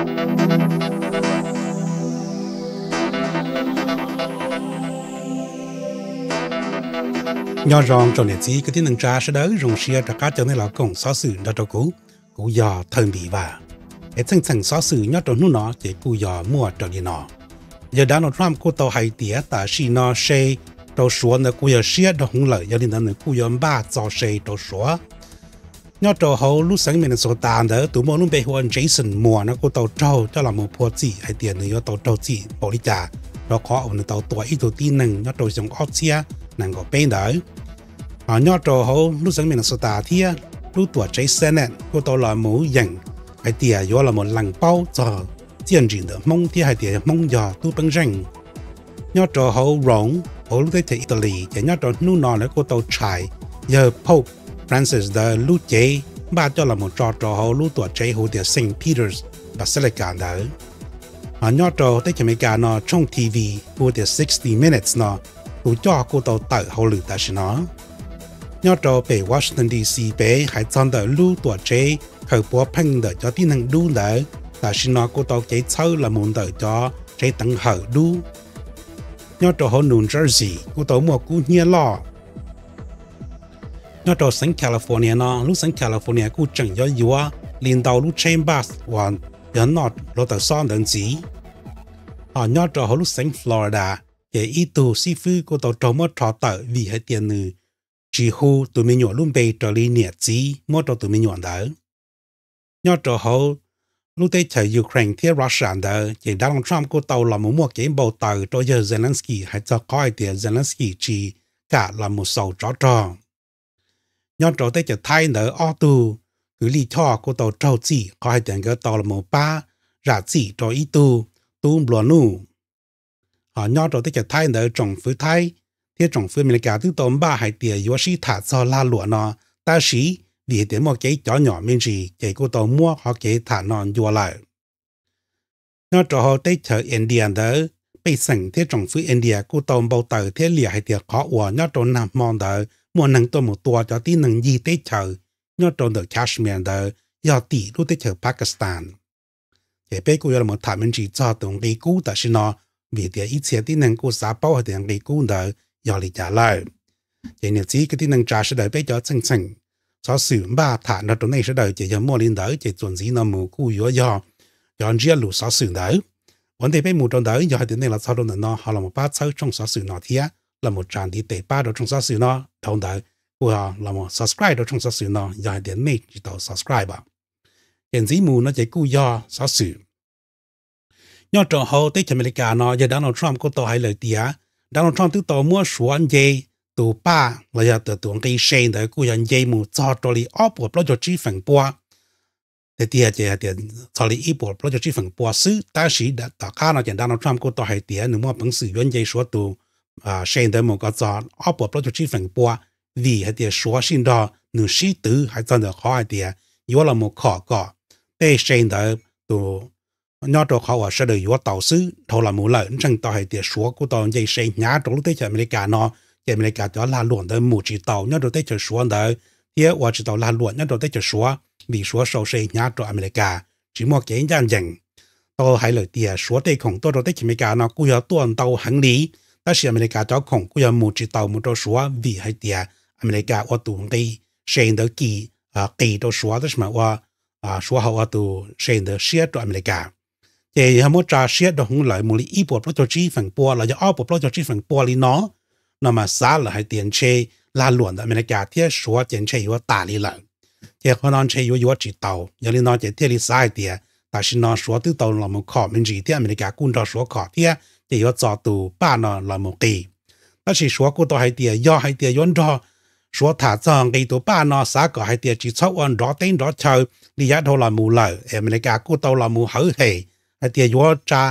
Nyob zoo rau niam txiv kwv tij neej tsa sawv daws, zoo siab rov qab coj nej los koom xov xwm nrog rau kuv. Kuv yog Thawj Npis Vaj. Es txheej txheem xov xwm nyob rau hnub no ces kuj yog muaj raws li no. Yawg Donald Trump kuj tau hais tias tam sim no se rau Suav ntawd kuj yog siab dog heev lawm, yog li ntawd nws kuj yuav npaj txo se rau Suav. Nyob rau hauv lub xeev Minnesota ntawd, tus muaj lub npe hu ua Jason Moore no kuj tau raug coj los mus phua txim hais tias nws yuav tau raug txim npaum li cas rau qhov uas nws tau tua ib tug tib neeg nyob rau xyoo ob txhiab nees nkaum peb ntawd. Ho nyob rau hauv lub xeev Minnesota thiab, lub tuam tsev Senate kuj tau los mus yeem hais tias yuav los mus lees paub txog txiaj ntsim ntawm Hmoob thiab hais tias Hmoob yog tub peeb zeej. Nyob rau hauv Rome, hauv lub teb chaws Italy, ces nyob rau hnub no lawv kuj tau tshais yawg Pope Francis ntawd lub cev npaj coj los mus tso rau hauv lub tuam tsev hu tias Saint Peter's Basilica ntawd. Ho nyob rau teb chaws Amelikas no, tshooj T V hu tias sixty Minutes no, tus coj kuj tau tawm hauj lwm tam sim no. Nyob rau pem Washington D C pem, hais txog ntawm lub tuam tsev khaws puav pheej ntawm cov tib neeg dub ntawd, tam sim no kuj tau kev txhawb los mus ntawm cov tsev teev hawm dub. Nyob rau hauv New Jersey kuj tau muaj kub hnyiab loj. Nyob rau xeev California no, lub xeev California kuj tseem yuav yuav li ntau lub tsheb bus uas yog noj hluav taws xob ntawd ntxiv. Ho nyob rau hauv lub xeev Florida, ces ib tug xib fwb kuj tau raug muab rho tawm vim hais tias nws tsis hu tus me nyuam lub npe raws li niam txiv muab rau tus me nyuam ntawd. Nyob rau hauv lub teb chaws Ukraine thiab Russia ntawd, ces Donald Trump kuj tau los mus muaj kev npau taws rau yawg Zelensky hais txog qhov hais tias Zelensky tsis kam los mus xaus tsov rog. Nyob rau teb chaws Thaib ntawd, ob tug kws lij choj kuj tau raug txim qhov hais tias nkawd tau los mus pab zam txim rau ib tug tub nplua nuj. Ho nyob rau teb chaws Thaib ntawd, tsoom fwv Thaib thiab tsoom fwv Amelikas twb tau npaj hais tias yuav sib tham txog lag luam no, tab sis vim hais tias muaj kev cov nyom me ntsis ces kuj tau muab qhov kev tham no ncua lawm. Nyob rau hauv teb chaws India ntawd, pej xeem thiab tsoom fwv India kuj tau npau taws thiab liam hais tias qhov uas nyob rau nag hmo ntawd muaj neeg tuaj mus tua cov tib neeg ncig teb chaws nyob rau ntawm Kashmir ntawd yog tim lub teb chaws Pakistan. Ces peb kuj yuav los tham me ntsis txog tus nqi kub tam sim no, vim tias ib txhia tib neeg kuj xav paub hais tias nqi kub ntawd yog li cas lawm. Ces niam txiv kwv tij neej tsa sawv daws, peb cov txheej txheem xov xwm npaj tham nrog rau nej sawv daws ces yog muaj li ntawd, ces txuas ntxiv no mus kuj yuav yog cov ntsiab lus xov xwm ntawd. Ua ntej peb mus rau ntawd, yog hais tias nej los txog rau ntawm no ho los pab txhawb tshooj xov xwm no thiab los mus tsa ntiv tes pab rau tshooj xov xwm no dhau ntawd, kuj los subscribe rau tshooj xov xwm no yog hais tias nej tsis tau subscribe. Ces ntxiv mus no ces kuj yog xov xwm nyob rau hauv teb chaws Amelikas no, yawg Donald Trump kuj tau hais lawm tias Donald Trump twb tau muab Suav nce tus paj los yog tus nqi se ntawd kuj yog nce mus txog rau li ob puas plaub caug tsib feem pua. Tiag tiag ces hais tias txog li ib puas plaub caug tsib feem pua xwb, tab sis tom qab no ces Donald Trump kuj tau hais tias nws muaj peev xwm yuav nce Suav tus se ntawd mus kom txog ob puas plaub caug tsib feem pua, vim hais tias Suav sib nrog nws sib twv hais txog ntawm qhov hais tias yuav los mus khom kom tej se ntawd tus nyob rau qhov uas sawv daws yuav tau xwb dhau los mus lawm. Ntseeg tau hais tias Suav kuj tau nce se hnyav rau lub teb chaws Amelikas no, ces Amelikas cov lag luam ntawd mus tsis tau nyob rau teb chaws Suav ntawd, thiab ua tsis tau lag luam nyob rau teb chaws Suav vim Suav sau se hnyav rau Amelikas, tsis muaj kev ncaj ncees. Tau hais lawm tias Suav tej khoom tuaj rau teb chaws Amelikas no kuj yog tuaj ntau heev li, tab sis Amelikas cov khoom kuj yog mus tsis tau mus rau Suav vim hais tias Amelikas ua tus nqi se ntawd kis, qis rau Suav, tab sis mas ua Suav ho ua tus se ntawd siab rau Amelikas. Ces yog muab tsa siab rau hauv lawv mus li ib puas plaub caug tsib feem pua los yog ob puas plaub caug tsib feem pua li no, no mas xav lawm hais tias ntshe lag luam ntawm Amelikas thiab Suav ces ntshe yuav tas li lawm. Ces qhov no ntshe yuav yuav tsis tau, yog li no ces thiaj li xav hais tias tam sim no Suav twb tau los mus khom me ntsis thiab Amelikas kuj nrog Suav khom thiab, ces yuav txo tus paj no los mus qis. Tab sis Suav kuj tau hais tias yog hais tias yuav nrog Suav tham txog nqis tus paj no, xav kom hais tias tsis txhob ua nrov teb nrov chaw li yav dhau los mus lawm, es Amelikas kuj tau los mus hawv hem hais tias yuav tsa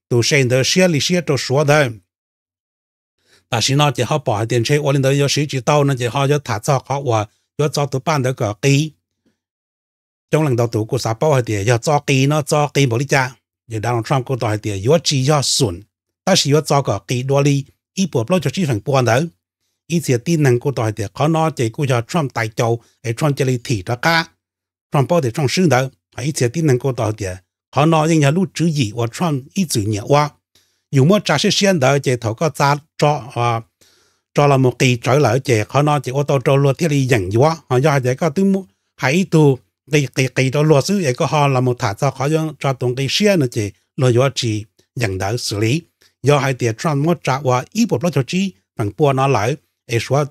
tus se ntawd siab li siab rau Suav ntawd. Tam sim no ces ho pom hais tias ntshe ua li ntawd yuav siv tsis tau no ces ho yuav tham txog qhov uas yuav txo tus paj ntawd kom qis. Coob leej ntau tus kuj xav paub hais tias yog txo qis no txo qis npaum li cas. Yawg Donald Trump kuj tau hais tias yuav tsis yog xum, tab sis yuav txo kom qis dua li ib puas plaub caug tsib feem pua ntawd. Ib txhia tib neeg kuj tau hais tias qhov no ces kuj yog Trump tais caus es Trump cia li thim rov qab, Trump paub tias Trump swb ntawd. Ib txhia tib neeg kuj tau hais tias Qhov no yeej yog lub tswv yim uas Trump ib txwm nyiam ua. Yus muab tsa siab siab ntawd ces thaum koj tsa tso los mus qis tsawv lawm ces qhov no ces ua tau rau luag thiaj li yeem yuav. Ho yog hais tias koj twb hais ib tug nqi qis qis rau luag xwb es koj ho los mus tham txog qhov yuav tso tus nqi siab no ces luag yuav tsis yeem ntawd xws li. Yog hais tias Trump muab tsa ua ib puas plaub caug tsib feem pua no lawm es Suav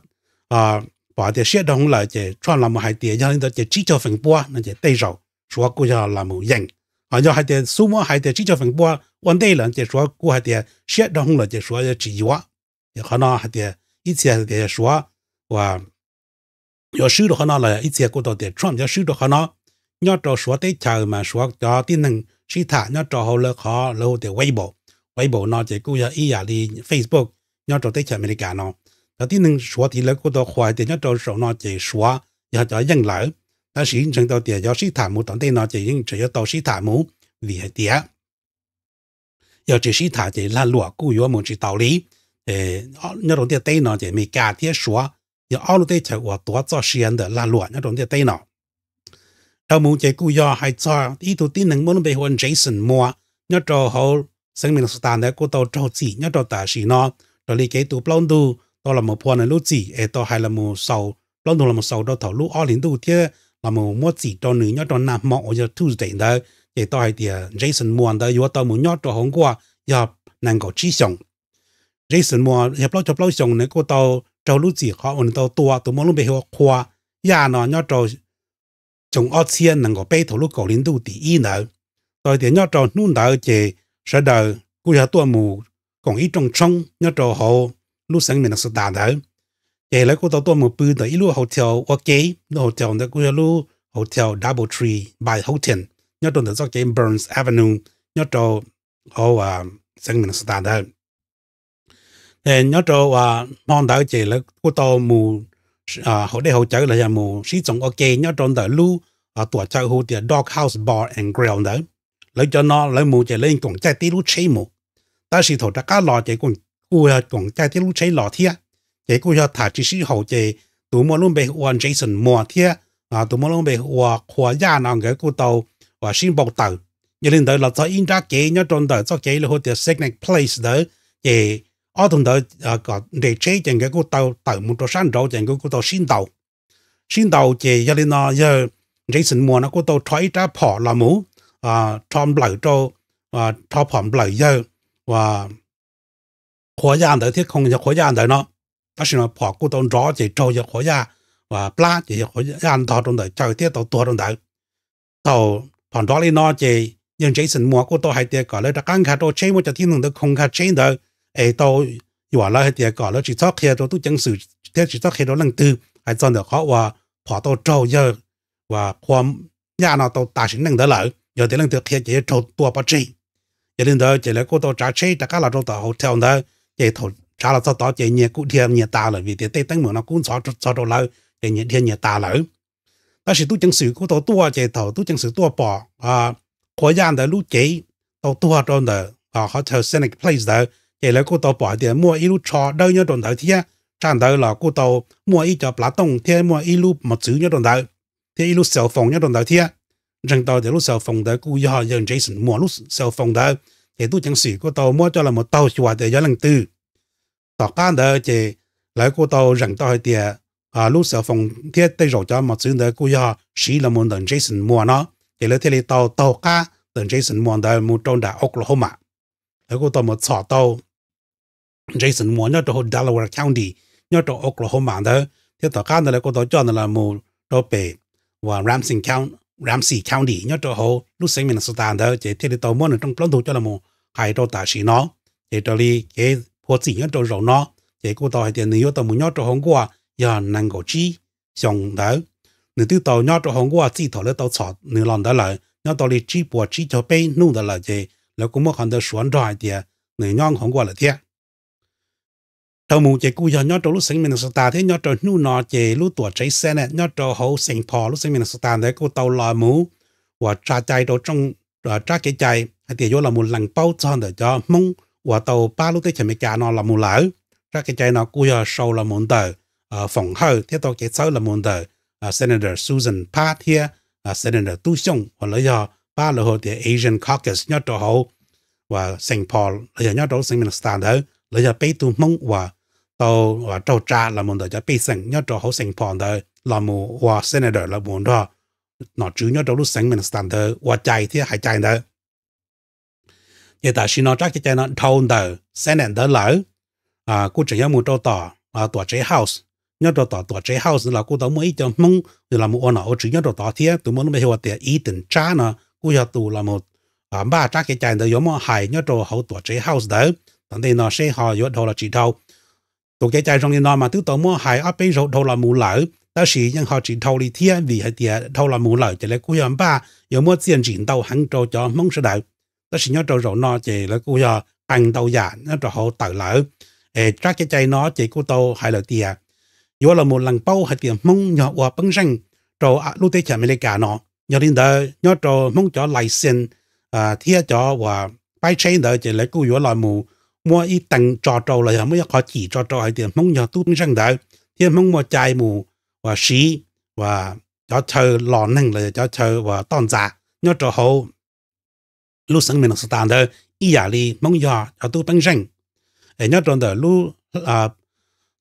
pom tias siab dhau lawm ces Trump los mus hais tias yog li ntawd ces tsib caug feem pua no ces tej zaum Suav kuj yog los mus yeem. Ho yog hais tias xub muab hais tias tsib caug feem pua ua ntej lawm ces Suav kuj hais tias siab dhau lawm ces Suav yuav tsis yuav. Ces qhov no hais tias ib txhia tias Suav uas yuav swb rau qhov no los ib txhia kuj tau tias Trump yuav swb rau qhov no. Nyob rau Suav teb chaws mas Suav cov tib neeg sib tham nyob rau hauv lawv qhov lawv hu tias Weibo. Weibo no ces kuj yog ib yam li Facebook nyob rau teb chaws Amelikas no. Cov tib neeg Suav tid lawv kuj tau qhuas hais tias nyob rau saum no ces Suav yog cov yeej lawm. Tab sis ntseeg tau tias yuav sib tham mus tom ntej no ces yeej tseem yuav tau sib tham mus vim hais tias yog tsis sib tham ces lag luam kuj yuav mus tsis taus li. Nyob rau ntiaj teb no ces Amelikas thiab Suav yog ob lub teb chaws uas tuav txoj sia ntawm lag luam nyob rau ntiaj teb no. Dhau mus ces kuj yog hais txog ib tug tib neeg muaj lub npe hu ua Jason Moore nyob rau hauv xeev Minnesota ntawd kuj tau raug txim nyob rau tam sim no raws li kev tu plaub ntug tau los mus phua nws lub txim es tau hais los mus xaus plaub ntug los mus xaus rau thaum lub ob hlis ntuj thiab los mus muab txim rau nws nyob rau nag hmo uas yog Tuesday ntawd ces tau hais tias Jason Moore ntawd yuav tau mus nyob rau hauv nkuaj yog nees nkaum tsib xyoos. Jason Moore yog plaub caug plaub xyoos nws kuj tau raug lub txim qhov uas nws tau tua tus muaj lub npe hu ua Qhua Yaj no nyob rau xyoo ob txhiab nees nkaum peb thaum lub kaum hli ntuj tim ib ntawd. Tau hais tias nyob rau hnub ntawd ces sawv daws kuj yog tuaj mus koom ib rooj tshoob nyob rau hauv lub xeev Minnesota ntawd. Ces lawv kuj tau tuaj mus pw ntawm ib lub hotel ua ke, lub hotel ntawd kuj yog lub hotel Double Tree by Hilton nyob rau ntawm txoj kev Burns Avenue nyob rau hauv xeev Minnesota ntawd. Nyob rau hmo ntawd ces lawv kuj tau mus haus dej haus cawv los yog mus sib txoos ua ke nyob rau ntawm lub tuam chaw hu tias Dog House Bar and Grill ntawd. Lawv cov no lawv mus ces lawv yeej koom caij tib lub tsheb mus, tab sis thaum rov qab los ces kuj yog koom caij tib lub tsheb los thiab. Ces kuj yog tham tsis sib haum ces tus muaj lub npe hu ua Jason Moore thiab tus muaj lub npe hu ua Qhua Yaj no nkawd kuj tau uas sib npau taws. Yog li ntawd los txog ib nrab kev nyob rau ntawm txoj kev lawv hu tias Scenic Place ntawd, ces ob tug ntawd kom nres tsheb ces nkawd kuj tau tawm mus rau sab nraud ces nkawd kuj tau sib ntaus. Sib ntaus ces yog li no yawg Jason Moore no kuj tau rho ib rab phom los mus rho nplawm rau, rho phom nplawm yawg uas Qhua Yaj ntawd thiab khoo yawg Qhua Yaj ntawd no. Tab sis no phom kuj tau nrov ces raug yawg Qhua Yaj plab ces yawg Qhua Yaj ntog rau ntawm chaw thiab tau tuag rau ntawd. Thaum phom nrov li no ces yawg Jason Moore kuj tau hais tias kom lawv rov qab nkag rau tsheb muab cov tib neeg ntawd khoo nkag tsheb ntawd es tau yuam lawv hais tias kom lawv tsis txhob qhia rau tub ceev xwm thiab tsis txhob qhia rau leej twg hais txog ntawm qhov uas phom tau raug yawg uas Qhua Yaj no tau tas sim neej ntawd lawm, yog tias leej twg qhia ces yuav raug tua pov tseg. Yog li ntawd ces lawv kuj tau tsav tsheb rov qab los rau tom hotel ntawd, ces thaum tsav los txog tod ces nyias kuj dhia nyias tas lawm vim tias tej teeb meem no kub ntxhov txog rau lawv ces nyias dhia nyias tas lawm. Tab sis tub ceev xwm kuj tau tuaj ces thaum tub ceev xwm tuaj pom Qhua Yaj ntawd lub cev tau tuag rau ntawm qhov chaw Scenic Place ntawd ces lawv kuj tau pom hais tias muaj ib lub tsho dawb nyob rau ntawd thiab. Tshaj ntawd los kuj tau muaj ib co plav tooj thiab muaj ib lub mos txwv nyob rau ntawd thiab ib lub cell phone nyob rau ntawd thiab. Ntseeg tau tias lub cell phone ntawd kuj yog yawg Jason Moore lub cell phone ntawd, ces tub ceev xwm kuj tau muab coj los taug xyuas tias yog leej twg. Tom qab ntawd ces lawv kuj tau zeem tau hais tias lub cell phone thiab tej zaum cov mos txwv ntawd kuj yog siv los mus ntawm Jason Moore no, ces lawv thiaj li tau taug qab ntawm Jason Moore ntawd mus rau nram Oklahoma. Lawv kuj tau mus txhom tau Jason Moore nyob rau hauv Delaware County nyob rau Oklahoma ntawd, thiab tom qab ntawd lawv kuj tau coj ntawd los mus rau pem uas Ramsey County nyob rau hauv lub xeev Minnesota ntawd, ces thiaj li tau muab nws rooj plaub ntug coj los hais rau tam sim no. Ces raws li kev phua txim nyob rau zaum no, ces kuj tau hais tias nws yuav tau mus nyob rau hauv nkuaj yog nees nkaum tsib xyoo ntawd. Nws twb tau nyob rau hauv nkuaj txij thaum lawv tau txhom nws los ntawd lawm, nyob tau li tsib puas tsib caug peb hnub ntawd lawm, ces lawv kuj muab qhov ntawd suav nrog hais tias nws nyob hauv nkuaj lawm thiab. Dhau mus ces kuj yog nyob rau lub xeev Minnesota thiab nyob rau hnub no ces lub tuam tsev Senate nyob rau hauv Saint Paul lub xeev Minnesota ntawd kuj tau los mus uas tsa cai rau rab kev cai hais tias yuav los mus lees paub txog ntawm cov Hmoob uas tau pab lub teb chaws Amelikas no los mus lawm. Rab kev cai no kuj yog sau los mus ntawm Foom Hawj thiab tau kev txhawb los mus ntawm Senator Susan Pab thiab Senator Tub Xyooj uas lawv yog pab lawv hu tias Asian Caucus nyob rau hauv uas Saint Paul los yog nyob rau lub xeev Minnesota ntawd, lawv yog peb tug Hmoob uas tau raug tsa los mus ntawm cov pej xeem nyob rau hauv Saint Paul ntawd los mus ua senator los mus nrog nom tswv nyob rau lub xeev Minnesota ntawd ua cai thiab hais cai ntawd. Ces tam sim no rab kev cai no dhau ntawm Senate ntawd lawm, kuj tseem yuav mus rau tom tuam tsev House. Nyob rau tom tuam tsev House los kuj tau muaj ib co Hmoob los mus ua nom ua tswv nyob rau tod thiab, tus muaj lub npe hu ua tias Ib Teem Tsab no kuj yog tus los mus npaj rab kev cai ntawd yuav muab hais nyob rau hauv tuam tsev House ntawd. Tom ntej no seb ho yuav dhau los tsis dhau. Tus kev cai zoo li no mas twb tau muab hais ob peb zaug dhau los mus lawm, tab sis yeej ho tsis dhau li thiab, vim hais tias dhau los mus lawm ces lawv kuj yog npaj yuav muab txiaj ntsim ntau heev rau cov Hmoob sawv daws. Tab sis nyob rau zaum no ces lawv kuj yog qee ntau yam nyob rau hauv tawm lawm. Es rab kev cai no ces kuj tau hais lawm tias yuav los mus lees paub hais tias Hmoob yog ua peeb zeej rau lub teb chaws Amelikas no. Yog li ntawd nyob rau Hmoob cov license thiab cov uas paib tsheb ntawd ces lawv kuj yuav los mus muab ib teev tso rau los yog muab ib qho cim tso rau hais tias Hmoob yog tub peeb zeej ntawd, thiab Hmoob muaj cai mus uas siv uas cov chaw los neeg los yog cov chaw uas toj ntxas nyob rau hauv lub xeev Minnesota ntawd ib yam li Hmoob yog cov tub peeb zeej. Es nyob rau ntawm lub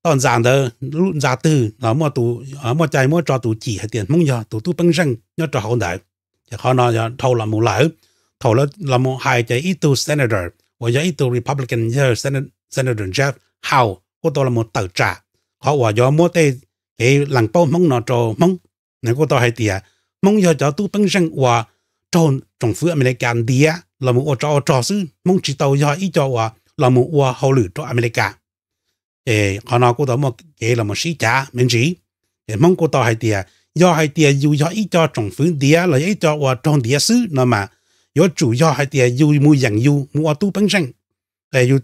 toj ntxas ntawd, lub ntxa twg los muaj cai muab tso tus cim hais tias Hmoob yog tus tub peeb zeej nyob rau hauv ntawd. Ces qhov no yog dhau los mus lawm. Thaum los mus hais ces ib tug senator uas yog ib tug Republican yawg Senator Jeff Howe kuj tau los mus tawm tsam qhov uas yuav muab tej kev lees paub Hmoob no rau Hmoob. Nws kuj tau hais tias Hmoob yog cov tub peeb zeej uas raug tsoom fwv Amelikas ntiav los mus ua tsov ua rog xwb, Hmoob tsis tau yog ib co uas los mus ua hauj lwm rau Amelikas. Ces qhov no kuj tau muaj kev los mus sib cav me ntsis. Ces Hmoob kuj tau hais tias yog hais tias yus yog ib co tsoom fwv ntiav los yog ib co uas raug ntiav xwb no mas yuav tsum yog hais tias yus mus yeem yus mus ua tub peeb zeej, yus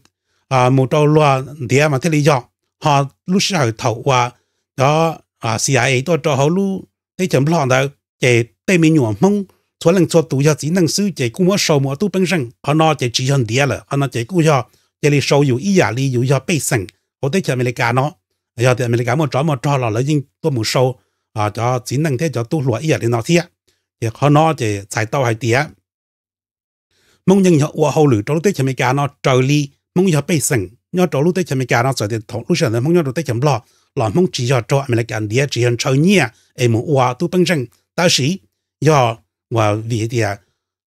mus rau luag ntiav mas thiaj li yog. Ho lub sij hawm thaum uas cov CIA tuaj rau hauv lub teb chaws Nplog ntawd ces tej me nyuam Hmoob txhua leej txhua tus yog txiv neej xwb ces kuj muab sau mus ua tub peeb zeej. Qhov no ces tsis yog ntiav lawm, qhov no ces kuj yog cia li sau yus ib yam li yus yog pej xeem hauv teb chaws Amelikas no. Yog tias Amelikas muaj tsov muaj rog los lawv yeej tuaj mus sau cov txiv neej thiab cov tub hluas ib yam li no thiab. Ces qhov no ces txhais tau hais tias Hmoob yeej yog ua hauj lwm rau lub teb chaws Amelikas no raws li Hmoob yog pej xeem nyob rau lub teb chaws Amelikas no. Txawm tias thaum lub sij hawm ntawd Hmoob nyob rau teb chaws Nplog los Hmoob tsis yog raug Amelikas ntiav, tsis yog ntshaw nyiaj es mus ua tub peeb zeej, tab sis yog uas vim tias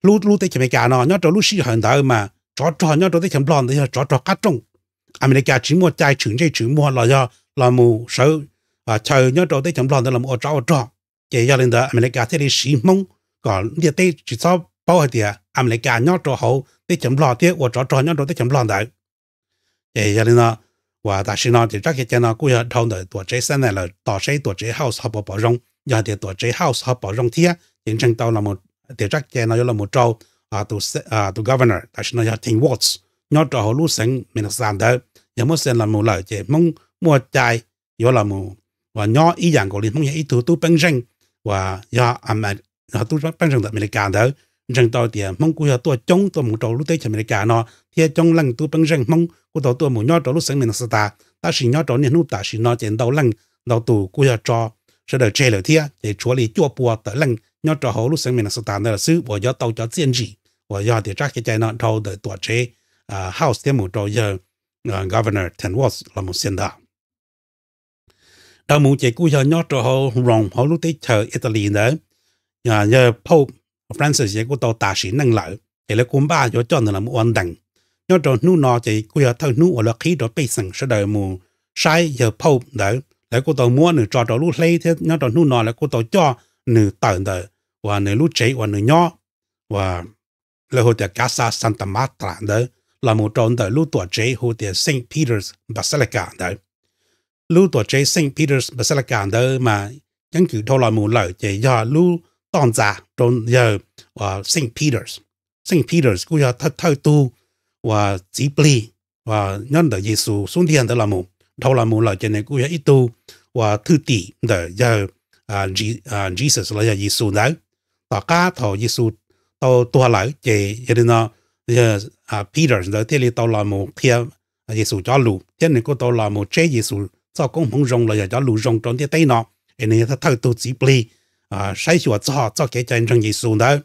lub lub teb chaws Amelikas no nyob rau lub sij hawm ntawd mas tsov rog nyob rau teb chaws Nplog ntawd yog tsov rog qab rooj. Amelikas tsis muaj cai tshwm ntsej tshwm muag los yog los mus sawv chaw nyob rau teb chaws Nplog ntawd los ua tsov ua rog. Ces yog li ntawd Amelikas thiaj li siv Hmoob kom ntiaj teb tsis txhob paub hais tias Amelikas nyob rau hauv teb chaws Nplog thiab ua tsov rog nyob rau teb chaws Nplog ntawd. Ces yog li no, uas tam sim no ces rab kev cai no kuj yog dhau ntawm tuam tsev Senate lawm, tos seb tuam tsev House ho puas pom zoo. Yog hais tias tuam tsev House ho pom zoo thiab ces ntseeg tau tias rab kev cai no yuav los mus rau tus governor tam sim no yog Tim Walz nyob rau hauv lub xeev Minnesota ntawd. Yog muab xeem los mus lawm ces Hmoob muaj cai yuav los mus uas nyob ib yam nkaus li Hmoob yog ib tug tub peeb zeej uas yog tub peeb zeej ntawm Amelikas ntawd. Ntseeg tau tias Hmoob kuj yog tuaj coob tuaj mus rau lub teb chaws Amelikas no thiab coob leej tub peeb zeej Hmoob kuj tau tuaj mus nyob rau lub xeev Minnesota. Tab sis nyob rau niaj hnub tam sim no ces ntau leej ntau tus kuj yog tso sawv daws tseg lawm thiab, ces tshuav li cuaj pua tawm leej nyob rau hauv lub xeev Minnesota ntawd lawm xwb uas yuav tau cov txiaj ntsim uas yog tias rab kev cai no dhau ntawm tuam tsev House thiab mus rau yawg governor Tim Walz los mus xia ntawd. Dhau mus ces kuj yog nyob rau hauv Rome hauv lub teb chaws Italy ntawd, yawg Pope Francis ces kuj tau tas sim neej lawm, ces lawv kuj npaj yuav coj nws los mus ua ntees. Nyob rau hnub no ces kuj yog thawj hnub uas lawv qhib rau pej xeem sawv daws mus saib yawg Pope ntawd. Lawv kuj tau muab nws tso rau lub hleb thiab nyob rau hnub no lawv kuj tau coj nws tawm ntawm uas nws lub tsev uas nws nyob uas lawv hu tias Casa Santa Marta ntawd los mus rau ntawm lub tuam tsev hu tias Saint Peter's Basilica ntawd. Lub tuam tsev Saint Peter's Basilica ntawd mas keeb kwm dhau los mus lawm ces yog lub toj ntxas rau yawg Saint Peter's. Saint Peter's kuj yog thawj tug uas txiv plig uas nyob ntawm Yexus xub ntiag ntawd los mus. Dhau los mus lawm ces nws kuj yog ib tug uas thwj tim ntawm yawg Jesus los yog Yexus ntawd. Tom qab thaum Yexus tau tuag lawm ces yog li no yawg Peter ntawd thiaj li tau los mus qhia Yexus cov lus thiab nws kuj tau los mus tseb Yexus txoj koob hmoov zoo los yog cov lus zoo rau ntiaj teb no, es nws yog thawj tug txiv plig saib xyuas txog txoj kev cai ntseeg Yexus ntawd.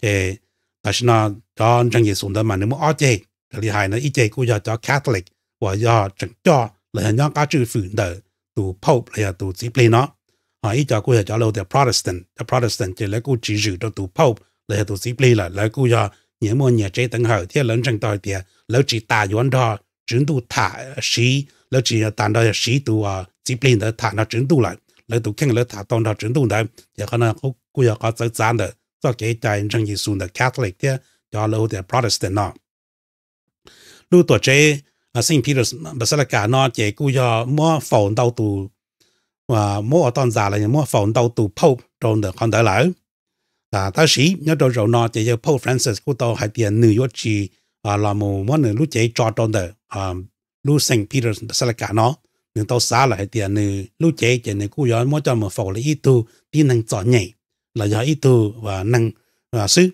Ces tam sim no cov ntseeg Yexus ntawd mas nws muaj ob ceg, raws li hais no ib ceg kuj yog cov Catholic uas yog tseem coj los yog nyob qab tswj fwm ntawm tus Pope los yog tus txiv plig no. Ho ib co kuj yog cov lawv hu tias Protestant, cov Protestant ces lawv kuj tsis zwm rau tus Pope los yog tus txiv plig lawm, lawv kuj yog nyias muaj nyias tsev teev hawm thiab lawv ntseeg tau hais tias lawv tsis tas yuav nrog Tswv Ntuj tham siv, lawv tsis tas nrog siv tus txiv plig ntawd tham nrog Tswv Ntuj lawm, lawv tus kheej lawv tham tau nrog Tswv Ntuj ntawd. Ces qhov no kuj yog qhov txawv txav ntawm txoj kev cai ntseeg Yexus ntawm Catholic thiab cov lawv hu tias Protestant no. Lub tuam tsev Saint Peter's Basilica no ces kuj yog muab faus ntau tus, muab ua toj ntxas los yog muab faus ntau tus Pope rau ntawm qhov ntawd lawm. Tab sis nyob rau zaum no ces yawg Pope Francis kuj tau hais tias nws yuav tsis los mus muab nws lub cev tso rau ntawm lub Saint Peter's Basilica no. Nws tau xav lawm hais tias nws lub cev ces nws kuj yuav muab coj mus faus li ib tug tib neeg txom nyem los yog ib tug neeg xwb,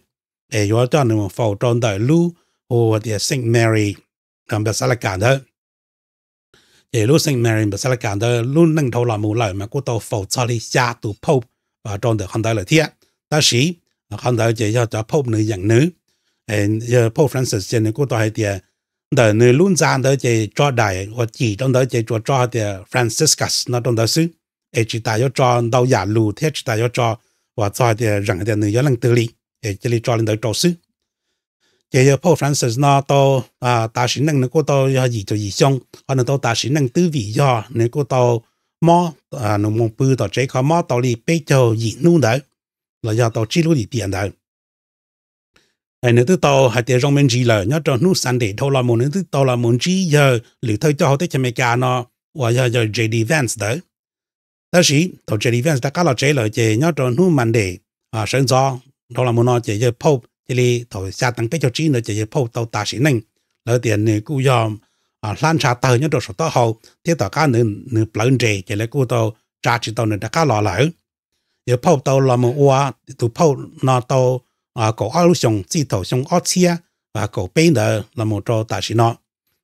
es yuav coj nws mus faus rau ntawm lub hu tias Saint Mary Basilica ntawd. Ces lub Saint Mary Basilica ntawd lub neej dhau los mus lawm mas kuj tau faus txog li xya tus Pope rau ntawm qhov ntawd lawm thiab. Tab sis qhov ntawd ces yog cov Pope nws yeem nws. Yawg Pope Francis ces nws kuj tau hais tias ntawm nws lub ntxa ntawd ces tso daim uas cim rau ntawd ces tsuas tso hais tias Franciscus no rau ntawd xwb, es tsis tas yuav tso ntau yam lus thiab tsis tas yuav tso uas txog hais tias zeem hais tias nws yog leej twg li, es cia li tso li ntawd rau xwb. Ces yawg Pope Francis no tau tas sim neej nws kuj tau yog yim caum yim xyoo, ho nws tau tas sim neej twb vim yog nws kuj tau mob, nws mus pw tom tsev kho mob tau li peb caug yim hnub ntawd, los yog tau tsib lub lim piam ntawd. Nws twb tau hais tias zoo me ntsis lawm, nyob rau hnub Sunday dhau los mus nws twb tau los mus ntsib yawg lwm thawj coj hauv teb chaws Amelikas no uas yog yawg J D Vance ntawd. Tab sis thaum J D Vance rov qab los tsev lawm ces nyob rau hnub Monday sawv ntxov dhau los mus no ces yawg Pope cia li thaum xya teev peb caug tsib ntawd ces yawg Pope tau tas sim neej. Lawv tias nws kuj yog hlab ntsha tawg nyob rau saum taub hau thiab tom qab ntawd nws plawv nres ces lawv kuj tau tsa tsis tau nws rov qab los lawm. Yawg Pope tau los mus ua tus Pope no tau kaum ob lub xyoos, txij thaum xyoo ob txhiab kaum peb ntawd los mus rau tam sim no.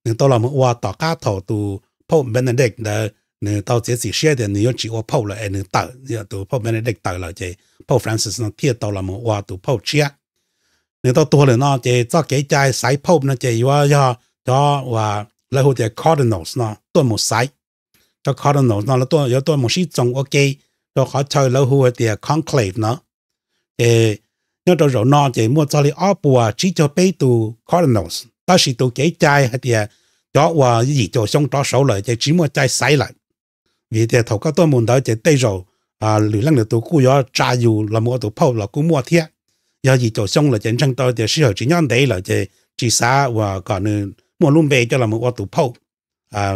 Nws tau los mus ua tom qab thaum tus Pope Benedict ntawd nws tau txiav txim siab tias nws yuav tsis ua Pope lawm es nws tawm, tus Pope Benedict tawm lawm ces Pope Francis no thiaj tau los mus ua tus Pope tshiab. Nws tau tuag lawm no ces txoj kev cai xaiv Pope no ces yuav yog cov uas lawv hu tias Cardinals no tuaj mus xaiv. Cov Cardinals no yuav tuaj mus sib txoos ua ke rau qhov chaw lawv hu hais tias conclave no. Ces nyob rau zaum no ces muaj txog li ob puas tsib caug peb tus Cardinals, tab sis tus kev cai hais tias cov uas yim caum xyoo rov saud lawm ces tsis muaj cai xaiv lawm. Vim tias thaum koj tuaj mus ntawd ces tej zaum lwm leej lwm tus kuj yuav tsa yus los mus ua tus Pope los kuj muaj thiab. Yog yim caum xyoo lawm ces ntseeg tau tias sij hawm tsis nyob ntev lawm ces tsis xav uas kom nws muaj lub npe coj los mus ua tus Pope.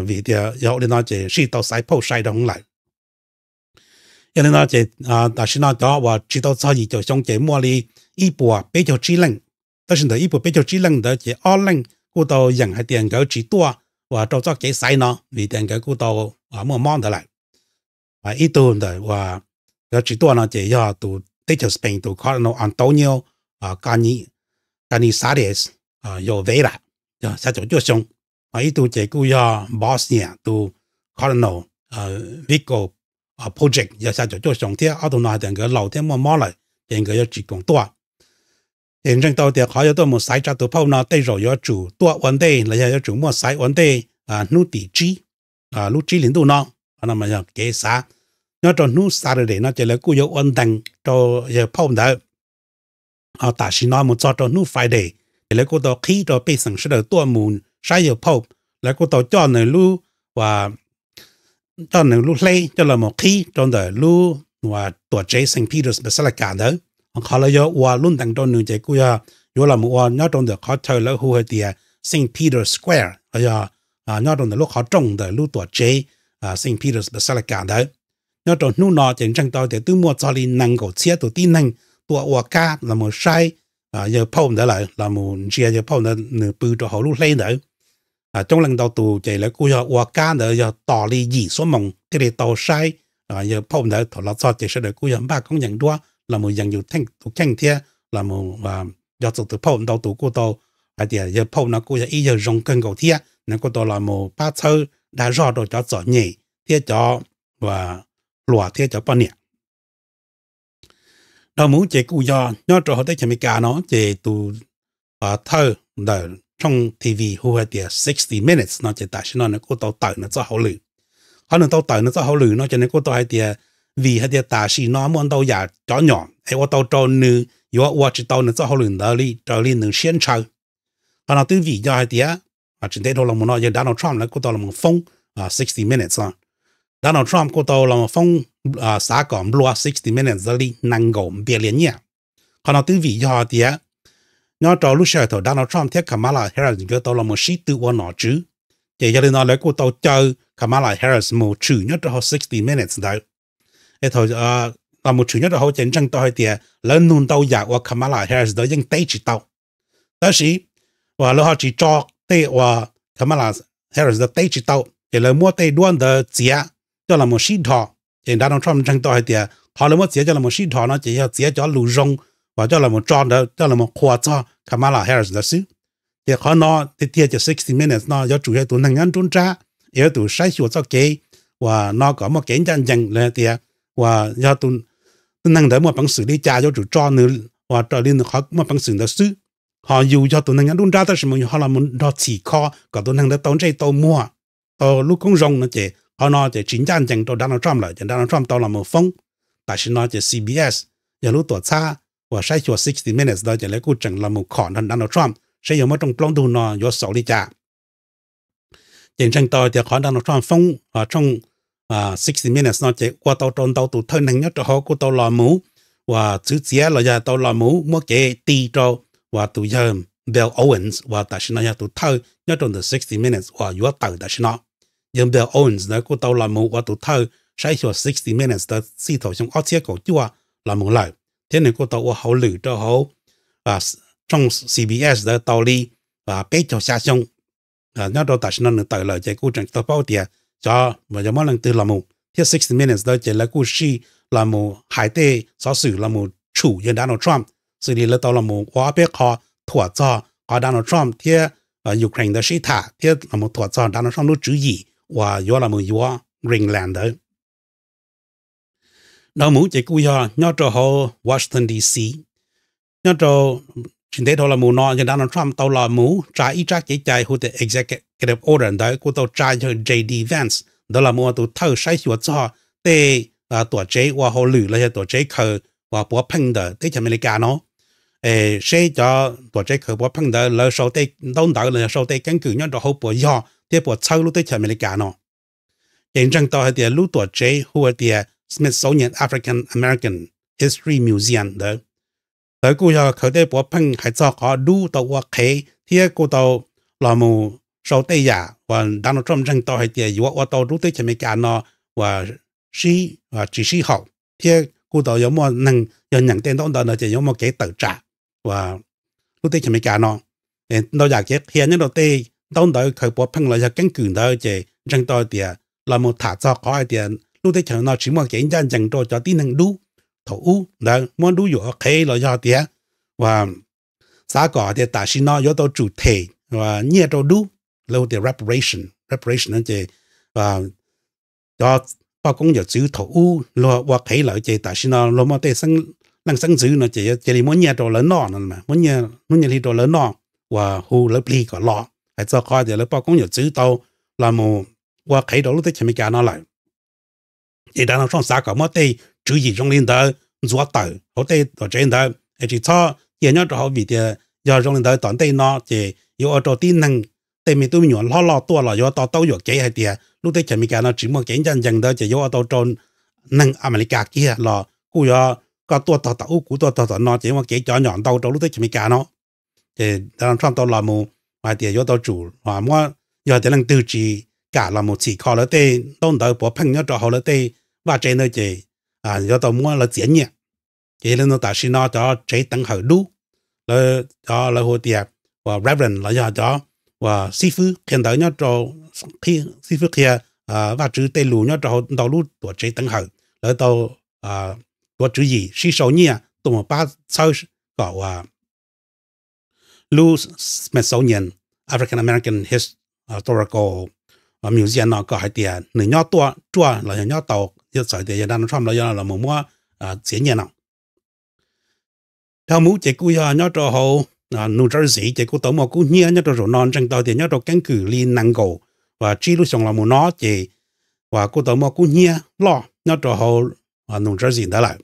Vim tias yog ua li no ces sij tau xaiv Pope sai rau hwv lawm. Yog li no ces tam sim no cov uas tsis tau txog yim caum xyoo ces muaj li ib puas peb caug tsib leej. Tab sis ntawm ib puas peb caug tsib leej ntawd ces ob leej kuj tau yeem hais tias nkawd tsis tuaj uas rau txoj kev xaiv no vim tias nkawd kuj tau muaj mob ntawd lawm. Ib tug ntawm uas nkawd tsis tuaj no ces yog tus teb chaws Spain tus Cardinal Antonio Canizares Llovera, yog xya caum cuaj xyoo. Ho ib tug ces kuj yog Bosnia tus Cardinal Viko Pujec, yog xya caum cuaj xyoo thiab. Ob tug no hais tias nkawd laus thiab muaj mob lawm ces nkawd yuav tsis koom tuaj. Ces ntseeg tau tias qhov yuav tuaj mus xaiv tsa tus Pope no tej zaum yuav tsum tuaj ua ntej los yog yuav tsum muaj xaiv ua ntej hnub tim tsib, lub tsib hlis ntuj no. Qhov no mas yog kev xav. Nyob rau hnub Saturday no ces lawv kuj yuav ua ntees rau yawg Pope ntawd. Ho tam sim no mus txog rau hnub Friday ces lawv kuj tau qhib rau pej xeem sawv daws tuaj mus saib yawg Pope. Lawv kuj tau coj nws lub coj nws lub hleb coj los mus qhib rau ntawm lub tuam tsev Saint Peter's Basilica ntawd. Qhov lawv yuav ua lub ntees rau nws ces kuj yog yuav los mus ua nyob rau ntawm qhov chaw lawv hu hais tias Saint Peter's Square, yog nyob rau ntawm lub qhov rooj ntawm lub tuam tsev Saint Peter's Basilica ntawd. Nyob rau hnub no ces ntseeg tau tias twb muaj txog li nees nkaum txhiab tus tib neeg tuaj ua kab los mus saib yawg Pope ntawd lawm, los mus ntsia yawg Pope ntawd nws pw rau hauv lub hleb ntawd. Coob leej ntau tus ces lawv kuj yog ua kab ntawd yog tos li yim xuab moos thiaj li tau saib yawg Pope ntawd. Thaum los txog ces sawv daws kuj yog npaj koob yees duab los mus yees yus tus kheej thiab los mus yog txog tus Pope. Ntau tus kuj tau hais tias yawg Pope no kuj yog ib yawg zoo kawg nkaus thiab nws kuj tau los mus pab txhawb dag zog rau cov txom nyem thiab cov hluas thiab cov poj niam. Dhau mus ces kuj yog nyob rau hauv teb chaws Amelikas no ces tus thawj ntawm tshooj T V hu hais tias sixty Minutes no ces tam sim no nws kuj tau tawm nws txoj hauj lwm. Qhov nws tau tawm nws txoj hauj lwm no ces nws kuj tau hais tias vim hais tias tam sim no muaj ntau yam cov nyom es ua tau rau nws yuav ua tsis tau nws txoj hauj lwm ntawd li raws li nws siab ntshaw. Qhov no twb vim yog hais tias tsis ntev dhau los mus no yawg Donald Trump lawv kuj tau los foob sixty Minutes no. Donald Trump kuj tau los foob, xav kom nplua sixty Minutes ntawd li nees nkaum npias lias nyiaj. Qhov no twb vim yog tias nyob rau lub sij hawm thaum Donald Trump thiab Kamala Harris nkawd tau los sib tw ua nom tswv, ces yog li no lawv kuj tau caw Kamala Harris mus tshwm nyob rau hauv sixty Minutes ntawd. Es thaum los mus tshwm nyob rau hauv ces ntseeg tau hais tias lawv nug ntau yam uas Kamala Harris ntawd yeej teb tsis tau. Tab sis uas lawv ho tsis tso tej uas Kamala Harris ntawd teb tsis tau, ces lawv muab tej duab ntawd txiav coj los sib dhos. Ces Donald Trump ntseeg tau hais tias qhov lawv muab txiav coj los sib dhos no ces yog txiav cov lus zoo uas coj los tso ntawd coj los qhuas txog Kamala Harris ntawd xwb. Ces qhov no tiag tiag ces sixty Minutes no yuav tsum yog tus neeg nyob nruab nrab, yuav tus saib xyuas txoj kev uas no kom muaj kev ncaj ncees los tias uas yog tus neeg ntawd muaj peev xwm li cas yuav tsum tso nws uas raws li nws qhov muaj peev xwm ntawd xwb. Ho yus yog tus neeg nyob nruab nrab tab sis mas yus ho los nrog txhim kho kom tus neeg ntawd tau ntsej tau muag, tau lub koob zoo no ces qhov no ces tsis ncaj ncees rau Donald Trump lawm ces Donald Trump tau los foob. Tam sim no ces C B S yog lub tuam txhab uas saib xyuas sixty Minutes ntawd ces lawv kuj tseem los khom nrog Donald Trump seb yuav muab rooj plaub ntug no yuav xaus li cas. Ces ntseeg tau tias qhov Donald Trump foob tshooj sixty Minutes no ces ua tau rau ntau tus thawj neeg nyob rau hauv kuj tau los mus uas txwv txiav los yog tau los mus muab kev ti rau uas tus yawg Bill Owens uas tam sim no yog tus thawj nyob rau ntawm sixty Minutes uas yuav tawm tam sim no. Yawg Bill Owens ntawd kuj tau los mus ua tus thawj saib xyuas sixty Minutes ntawd txij thaum xyoo ob txhiab kaum cuaj los mus lawm, thiab nws kuj tau ua hauj lwm rau hauv tshooj C B S ntawd tau li peb caug xya xyoo. Nyob rau tam sim no nws tawm lawm ces kuj tseem tsis tau paub tias cov uas yuav muab leej twg los mus. Thiab sixty Minutes ntawd ces lawv kuj sij los mus hais tej xov xwm los mus tshum yawg Donald Trump, xws li lawv tau los mus ua ob peb qho thuam txog qhov Donald Trump thiab Ukraine ntawd sib tham thiab los mus thuam txog Donald Trump lub tswv yim uas yuav los mus yuav Greenland ntawd. Dhau mus ces kuj yog nyob rau hauv Washington D C, nyob rau tsis ntev dhau los mus no yawg Donald Trump tau los mus tsa ib tsab kev cai hu tias executive order ntawd kuj tau tsa yawg J D Vance ntawd los mus ua tus thawj saib xyuas txog tej tuam tsev ua hauj lwm los yog tuam tsev khaws uas puav pheej ntawm teb chaws Amelikas no, seb cov tuam tsev khaws puav pheej ntawd lawv sau tej ntaub ntawv los yog sau tej keeb kwm nyob rau hauv puas yog thiab puas txhawb lub teb chaws Amelikas no. Ces ntseeg tau hais tias lub tuam tsev hu hais tias Smithsonian African American History Museum ntawd, lawv kuj yog khaws tej puav pheej hais txog qhov dub tau ua qhev thiab kuj tau los mus sau tej yam uas Donald Trump ntseeg tau hais tias yuav ua tau lub teb chaws Amelikas no uas sib, tsis sib haum thiab kuj tau yuav muaj neeg yog nyeem tej ntaub ntawv no ces yuav muaj kev tawm tsam uas lub teb chaws Amelikas no. Ntau yam kev qhia nyob rau tej ntaub ntawv khaws puav pheej los yog keeb kwm ntawd ces ntseeg tau hais tias los mus tham txog qhov hais tias lub teb chaws no tsis muaj kev ncaj ncees rau cov tib neeg dub thaum ub ntawd muab dub yuam ua qhev los yog tias uas xav kom tias tam sim no yuav tau tsum them nyiaj rau dub, lawv hu tias reparation, reparation no ces cov poj koob yawm txwv thaum ub luag ua qhev lawm ces tam sim no luag muaj tej leej xeeb ntxwv no ces yuav cia li muab nyiaj rau lawv noj no, muab nyiaj hnub nyiaj hli rau lawv noj uas hu lawv plig kom los. Hais txog qhov tias lawv poj koob yawm txwv tau los mus ua qhev rau lub teb chaws Amelikas no lawm, ces Donald Trump xav kom muab tej tswv yim zoo li ntawd ntxuav tawm hauv tej tuam tsev ntawd es tsis txhob cia nyob rau hauv vim tias yog zoo li ntawd tom ntej no ces yuav ua rau tib neeg tej me tub me nyuam hlob loj tuaj los yuav to taub yuam kev hais tias lub teb chaws Amelikas no tsis muaj kev ncaj ncees ntawd ces yuav ua tau rau neeg Amelikas kiag los kuj yuav koj tuaj tog tom ub kuv tuaj tog tom no ces yuav muaj kev cov nyom ntau rau lub teb chaws Amelikas no. Ces Donald Trump tau los mus hais tias yuav tau tsum muab, yog tias leej twg tsis kam los mus txhim kho lawv tej ntaub ntawv puav pheej nyob rau hauv lawv tej vaj tsev ntawd ces yuav tau muab lawv txiav nyiaj. Ces yog li no tam sim no cov tsev teev hawm dub, lawv, cov lawv hu tias uas reverend los yog cov uas xib fwb qhia ntawv nyob rau, xib fwb qhia Vajtswv tej lus nyob rau hauv ntau lub tuam tsev teev hawm, lawv tau tuav tswv yim sib sau nyiaj tuaj mus pab txhawb kom uas lub Smithsonian African American Historical Museum no kom hais tias nws nyob tuaj ruaj los yog nyob tau, txawm tias yog Donald Trump los yog los mus muab txiav nyiaj no. Dhau mus ces kuj yog nyob rau hauv New Jersey ces kuj tau muaj kub hnyiab nyob rau zaum no, ntseeg tau tias nyob rau keeb kwm li nees nkaum uas tsib lub xyoo los mus no ces uas kuj tau muaj kub hnyiab loj nyob rau hauv New Jersey ntawd lawm.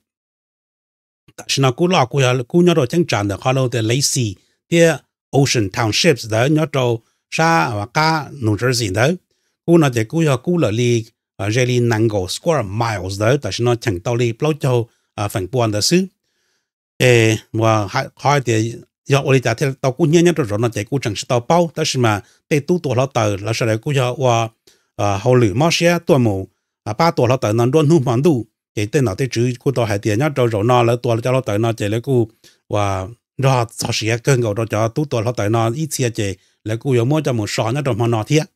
Tam sim no kub loj kuj yog kub nyob rau cheeb tsam ntawm qhov lawv tias Lacey thiab Ocean Townships ntawd nyob rau sab qab New Jersey ntawd. Kub no ces kuj yog kub lawm li ze li nees nkaum square miles ntawd, tam sim no cheem tau li plaub caug feem pua ntawd xwb. Es qhov hais tias yog ua li cas thiaj tau kub hnyiab nyob rau zaum no ces kuj tseem tsis tau paub, tab sis mas tej tub tua hluav taws lawv sawv daws kuj yog ua hauj lwm mob siab tuaj mus pab tua hluav taws no nruab hnub hmo ntuj. Ces tej nom tej tswv kuj tau hais tias nyob rau zaum no lawv tua cov hluav taws no ces lawv kuj uas nrog txog siav kawg nkaus rau cov tub tua hluav taws no ib txhia ces lawv kuj yuav muab coj mus so nyob rau hmo no thiab.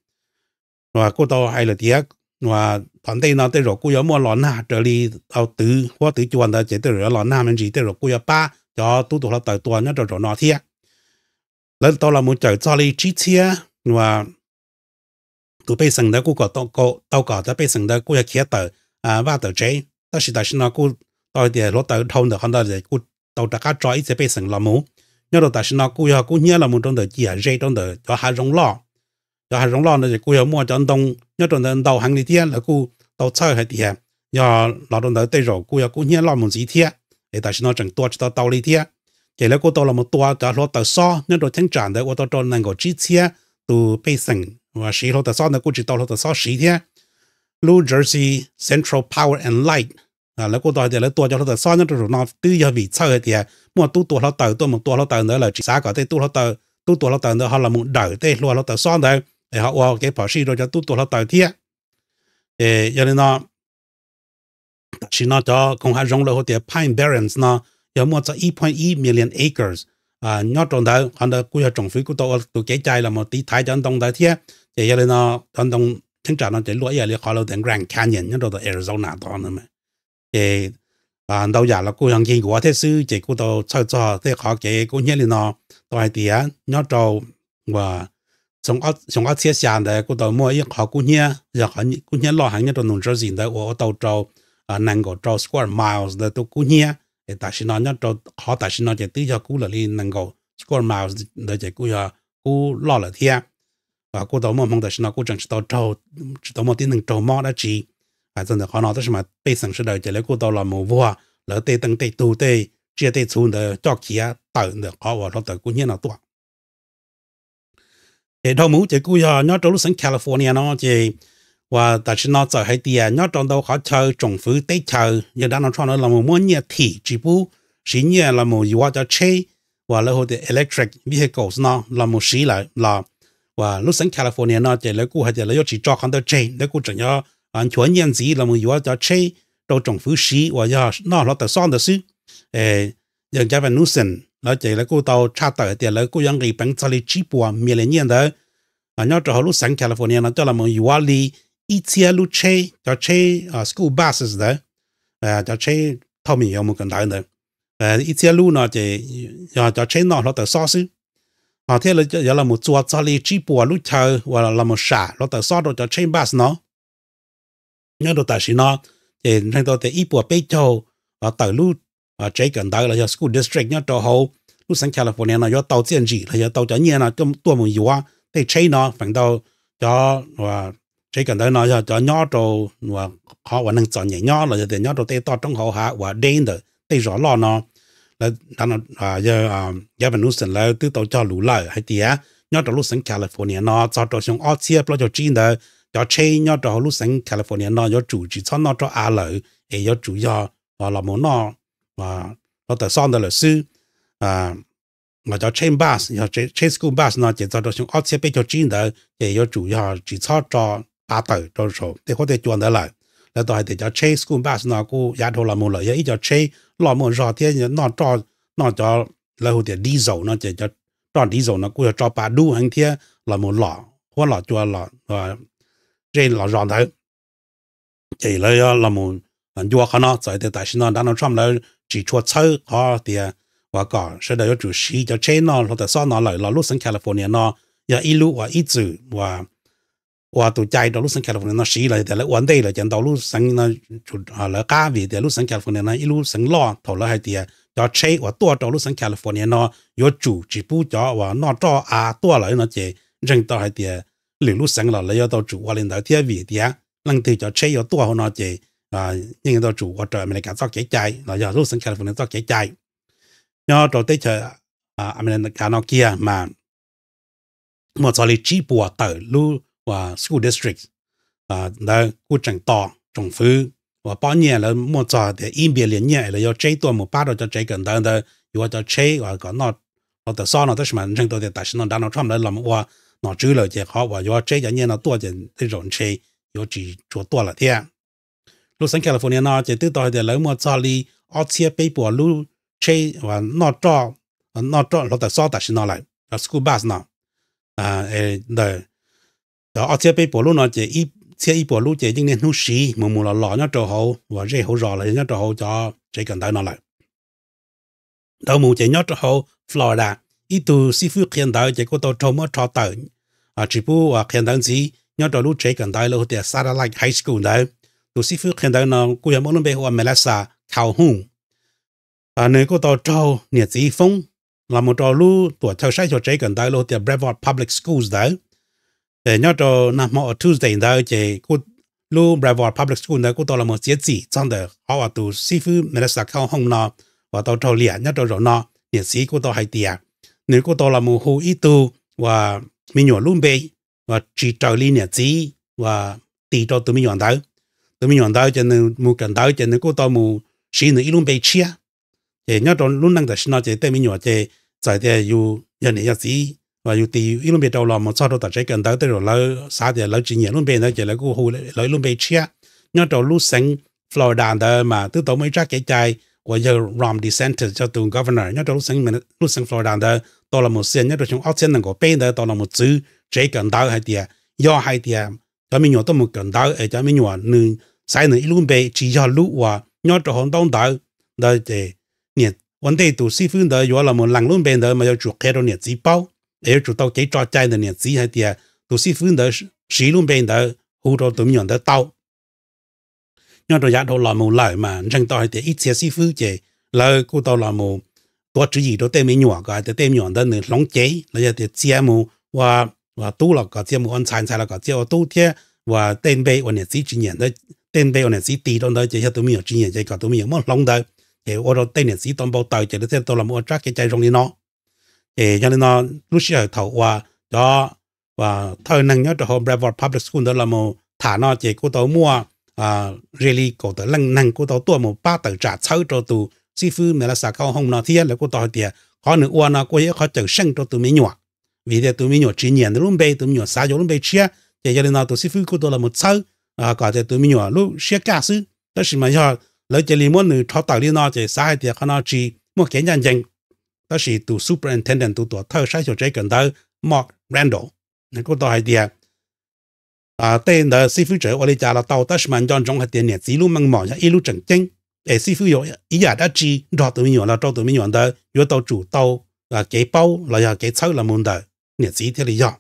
Uas kuj tau hais lawm tias uas tom ntej no tej zaum kuj yuav muaj los nag raws li tau twv huab twv cua ntawd ces tej zaum yuav los nag me ntsis, tej zaum kuj yuav pab cov tub tua hluav taws tua nyob rau zaum no thiab. Lawv tau los mus cawm txog li tsib txhiab uas tus pej xeem ntawd kuj tau kom cov pej xeem ntawd kuj yog khiav tawm vaj tawm tsev, tab sis tam sim no kuj tau hais tias hluav taws dhau ntawm qhov ntawd kuj tau rov qab tso ib txhia pej xeem los mus. Nyob rau tam sim no kuj yog kub hnyiab los mus rau ntawm ciam ze rau ntawm cov hav zoov loj. Cov hav zoov loj ntawd ces kuj yog muaj cov ntoo nyob rau ntawd ntau heev li thiab, lawv kuj tau txhawj hais tias yog los rau ntawd tej zaum kuj yog kub hnyiab loj mus ntxiv thiab, es tam sim no tseem tua tsis tau tau li thiab. Ces lawv kuj tau los mus tua cov hluav taws xob nyob rau cheeb tsam ntawd ua tau rau nees nkaum tsib txhiab tus pej xeem uas siv hluav taws xob ntawd kuj tsis tau hluav taws xob siv thiab. Lub Jersey Central Power and Light lawv kuj tau hais tias lawv tua cov hluav taws xob nyob rau zaum no twb yog vim txhawj hais tias muaj tub tua hluav taws tuaj mus tua hluav taws ntawd lawm, tsis xav kom tej tub tua hluav taws ntawd ho los mus dawm tej hlua hluav taws xob ntawd es ho ua kev phom sij rau cov tub tua hluav taws thiab. Es yog li no tam sim no cov koog hav zoov lawv hu tias Pine Barrens no yog muaj txog ib point ib million acres nyob rau ntawd. Qhov ntawd kuj yog tsoom fwv kuj tau ua tus kev cai los mus tiv thaiv cov ntoo ntawd thiab. Ces yog li no cov ntoo cheeb tsam no ces luaj ib yam li qhov lawv tias Grand Canyon nyob rau tom Arizona tod. Ces ntau yam los kuj yog nkig nkuav thiab xwb, ces kuj tau txhawj txog tej qhov kev kub hnyiab li no. Tau hais tias nyob rau xyoo ob txhiab xya ntawd kuj tau muaj ib qhov kub hnyiab, yog qhov kub hnyiab loj heev nyob rau New Jersey ntawd uas ua tau rau nees nkaum rau square miles ntawd tus kub hnyiab. Es tam sim no nyob rau qhov tam sim no ces twb yog kub lawm li nees nkaum square miles ntawd ces kuj yog kub loj lawm thiab. Kuj tau muaj hmoo tam sim no kuj tseem tsis tau raug, tsis tau muaj tib neeg raug mob dab tsi txog ntawm qhov no, tab sis mas pej xeem sawv daws ces lawv kuj tau los mus vuag lawv tej teej tej tug tej tsiaj tej txhu ntawd coj khiav tawm ntawm qhov uas hluav taws kub hnyiab no tuaj. Ces dhau mus ces kuj yog nyob rau lub xeev California no ces uas tam sim no txawm hais tias nyob rau ntau qhov chaw tsoom fwv teb chaws yawg Donald Trump no los mus muab nyiaj thim tsis pub siv nyiaj los mus yuav cov tsheb uas lawv hu tias electric vehicles no los mus siv lawm los uas lub xeev California no ces lawv kuj hais tias lawv yuav tsis tso qhov ntawd tseg, lawv kuj tseem yuav nchuav nyiaj ntxiv los mus yuav cov tsheb rau tsoom fwv siv uas yog noj hluav taws xob ntawd xwb. Yawg Gavin Newsom lawv ces lawv kuj tau tshaj tawm hais tias lawv kuj yuav nqis peev txog li tsib puas million nyiaj ntawd nyob rau hauv lub xeev California no coj los mus yuav li ib txhiab lub tsheb, cov tsheb school buses ntawd, cov tsheb thauj me nyuam yaus mus kawm ntawv ntawd. Ib txhiab lub no ces yog cov tsheb noj hluav taws xob xwb. Ho thiab lawv yuav los mus txua txog li tsib puas lub chaw uas los mus sam hluav taws xob rau cov tsheb bus no. Nyob rau tam sim no ces ntseeg tau tias ib puas peb caug tawm lub tsev kawm ntawv los yog school district nyob rau hauv lub xeev California no yuav tau txiaj ntsim los yog tau cov nyiaj no tuaj mus yuav tej tsheb no feem ntau cov tsev kawm ntawv no yog cov nyob rau qhov uas neeg txom nyem nyob los yog tias nyob rau tej toj roob hauv hav uas deb ntawm tej zos loj no. Yawg Gavin Newsom lawv twb tau cog lus lawm hais tias nyob rau lub xeev California no txog rau xyoo ob txhiab plaub caug tsib ntawd cov tsheb nyob rau hauv lub xeev California no yuav tsum tsis txhob noj roj av lawm es yuav tsum yog los mus noj hluav taws xob ntawd lawm xwb. Mas cov tsheb bus, yog tsheb school bus no ces txog rau xyoo ob txhiab peb caug tsib ntawd ces yuav tsum yog tsis txhob tso pa tawm rau saum tej huab tej cua ntawd lawm. Lawv tau hais tias cov tsheb school bus no kuj yav dhau los mus lawm yog ib co tsheb loj muaj zog thiab noj roj, noj cov lawv hu tias diesel no ces cov roj diesel no kuj yog tso pa dub heev thiab los mus lom huab lom cua zej los zos ntawd. Ces lawv yuav los mus ncua qhov no, txawm tias tam sim no Donald Trump lawv tsis tshua txhawb qhov tias uas kom sawv daws yuav tsum siv cov tsheb noj hluav taws xob no lawm los lub xeev California no yog ib lub uas ib txwm uas ua tus cai rau lub xeev California no siv los yog tias lawv ua ntej lawm ces ntau lub xeev no lawv qab vim tias lub xeev California no ib lub xeev loj thaum lawv hais tias cov tsheb uas tuaj rau lub xeev California no yuav tsum tsis pub cov uas noj roj av tuaj lawm no ces ntseeg tau hais tias lwm lub xeev los lawv yuav tau tsum ua li ntawd thiab vim tias leej twg cov tsheb yuav tuaj hauv no ces yeej tau tsum ua raws Amelikas txoj kev cai los yog lub xeev California txoj kev cai. Nyob rau teb chaws Amelikas no kiag mas muaj txog li tsib puas tawm lub uas school district ntawd kuj tseem tos tsoom fwv uas pob nyiaj lawv muaj txog tias ib npias lias nyiaj es lawv yuav tseb tuaj mus pab rau cov tsev kawm ntawv ntawd yuav cov tsheb uas kom noj hluav taws xob no, tab sis mas ntseeg tau tias tam sim no Donald Trump lawv los mus ua nom tswv lawm ces qhov uas yuav tseb cov nyiaj no tuaj ces tej zaum ntshe yuav tsis tshua tuaj lawm thiab. Lub xeev California no ces twb tau hais tias lawv muaj txog li ob txhiab peb puas lub tsheb uas noj roj, noj roj hluav taws xob tam sim no lawm, cov school bus no. Ntawm cov ob txhiab peb puas lub no ces ib txhiab ib puas lub ces yeej niaj hnub siv mus mus los los nyob rau hauv uas zej hauv zos los yog nyob rau hauv cov tsev kawm ntawv no lawm. Dhau mus ces nyob rau hauv Florida, ib tug xib fwb qhia ntawv ces kuj tau raug muab rho tawm tsis pub uas qhia ntawv ntxiv nyob rau lub tsev kawm ntawv lawv hu tias Satellite High School ntawd. Tus xib fwb qhia ntawv no kuj yog muaj lub npe hu ua Melissa Calhoun. Nws kuj tau raug niam txiv foob los mus rau lub tuam chaw saib xyuas tsev kawm ntawv lawv hu tias Brevard Public Schools ntawd. Ces nyob rau nag hmo uas Tuesday ntawd ces lub Brevard Public School ntawd kuj tau los mus txiav txim txog ntawm qhov uas tus xib fwb Melissa Calhoun no uas tau raug liam nyob rau zaum no. Niam txiv kuj tau hais tias nws kuj tau los mus hu ib tug uas me nyuam lub npe uas tsis raws li niam txiv uas tis rau tus me nyuam ntawd. Tus me nyuam ntawd ces nws mus kawm ntawv ces nws kuj tau mus siv nws ib lub npe tshiab. Ces nyob rau lub neej tam sim no ces tej me nyuam ces txawm tias yus yog niam yog txiv uas yus tis ib lub npe rau los mus txog rau tom tsev kawm ntawv tej zaum lawv xav tias lawv tsis nyiam lub npe ntawd ces lawv kuj hu lawv ib lub npe tshiab. Nyob rau lub xeev Florida ntawd mas twb tau muaj ib tsab kev cai uas yog Ron DeSantis yog tus governor nyob rau lub xeev Florida ntawd tau los mus xia nyob rau xyoo ob txhiab nees nkaum peb ntawd tau los mus txwv tsev kawm ntawv hais tias yog hais tias cov me nyuam tuaj mus kawm ntawv es cov me nyuam nws xaiv nws ib lub npe tsis yog lub uas nyob rau hauv ntaub ntawv ntawd ces ua ntej tus xib fwb ntawd yuav los mus lees lub npe ntawd mas yuav tsum qhia rau niam txiv paub es yuav tsum tau kev tso cai ntawm niam txiv hais tias tus xib fwb ntawd siv lub npe ntawd hu rau tus me nyuam ntawd tau. Nyob rau yav dhau los mus lawm mas ntseeg tau hais tias ib txhia xib fwb ces lawv kuj tau los mus tuav tswv yim rau tej me nyuam kom hais tias tej me nyuam ntawd nws hloov cev los yog tias txia mus ua tub los kom txia mus ua ntxhais, ntxhais los kom txia ua tub thiab uas tej npe uas niam txiv tsis nyiam ntawd, tej npe uas niam txiv tis rau ntawd ces yog tus me nyuam tsis nyiam ces kom tus me nyuam muab hloov ntawd. Ces ua rau tej niam txiv tau npau taws ces lawv thiaj tau los ua tsab kev cai zoo li no. Ces yog li no lub sij hawm thaum uas cov thawj neeg nyob rau hauv Brevard Public School ntawd los mus tham no ces kuj tau muaj ze li kaum tawm leej neeg kuj tau tuaj mus pab tawm tsam txhawb rau tus xib fwb Melissa Calhoun no thiab lawv kuj tau hais tias qhov nws ua no kuj yog ib qhov cawm seej rau tus me nyuam, vim tias tus me nyuam tsis nyiam nws lub npe, tus me nyuam xav yuav lub npe tshiab. Ces yog li no tus xib fwb kuj tau los mus txhawb kom tias tus me nyuam lub siab kaj xwb, tab sis mas yog lawv cia li muab nws rho tawm li no ces xav hais tias qhov no tsis muaj kev ncaj ncees. Tab sis tus superintendent, tus tuam thawj saib xyuas tsev kawm ntawv Mark Randall, nws kuj tau hais tias tej ntawd xib fwb tseem ua li cas los tau, tab sis mas nco ntsoov hais tias niam txiv lub meej mom yog ib lub tseem ceeb, es xib fwb yuav ib yam dab tsi nrog tus me nyuam los rau tus me nyuam ntawd yuav tau tsum tau kev paub los yog kev txhawb los mus ntawm niam txiv thiaj li yog.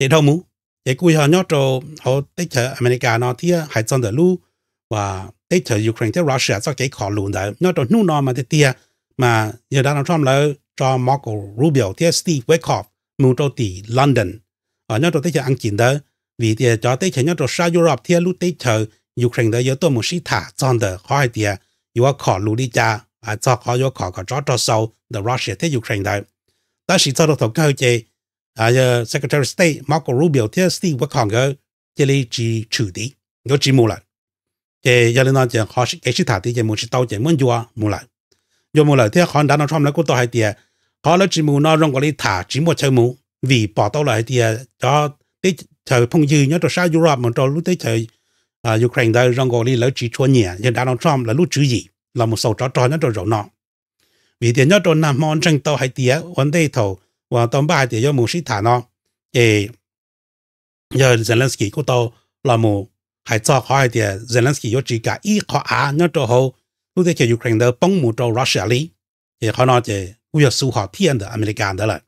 Ces dhau mus, ces kuj yog nyob rau hauv teb chaws Amelikas no thiab hais txog ntawm lub teb chaws Ukraine thiab Russia txoj kev khom lus ntawd nyob rau hnub no mas tiag tiag mas yog Donald Trump lawv tso Marco Rubio thiab Steve Witkoff mus rau tim London nyob rau teb chaws Askiv ntawd, vim tias cov teb chaws nyob rau sab Europe thiab lub teb chaws Ukraine ntawd yuav tuaj mus sib tham txog ntawm qhov hais tias yuav khom lus li cas txog qhov yuav khom kom tsov rog xaus ntawm Russia thiab Ukraine ntawd. Tab sis txog rau thaum kawg ces Secretary State Marco Rubio thiab Steve Witkoff nkawd cia li tsis tshwm tid, nkawd tsis mus lawm. Ces yog li no ces qhov kev sib tham tid ces mus tsis tau ces muab ncua mus lawm. Ncua mus lawm thiab qhov Donald Trump lawv kuj tau hais tias qhov lawv tsis mus no zoo nkaus li tham tsis muaj chaw mus, vim pom tau lawm hais tias cov teb chaws phooj ywg nyob rau sab Europe mus rau lub teb chaws Ukraine ntawd zoo nkaus li lawv tsis tshua nyiam yog Donald Trump lawv lub tswv yim los mus xaus tsov rog nyob rau zaum no. Vim tias nyob rau nag hmo ntseeg tau hais tias ua ntej thaum uas tau npaj hais tias yuav mus sib tham no, ces yog Zelensky kuj tau los mus hais txog qhov hais tias Zelensky yuav tsis kam ib qho av nyob rau hauv lub teb chaws Ukraine ntawd poob mus rau Russia li. Ces qhov no ces kuj yog xu hom phiaj ntawm Amelikas ntawd lawm.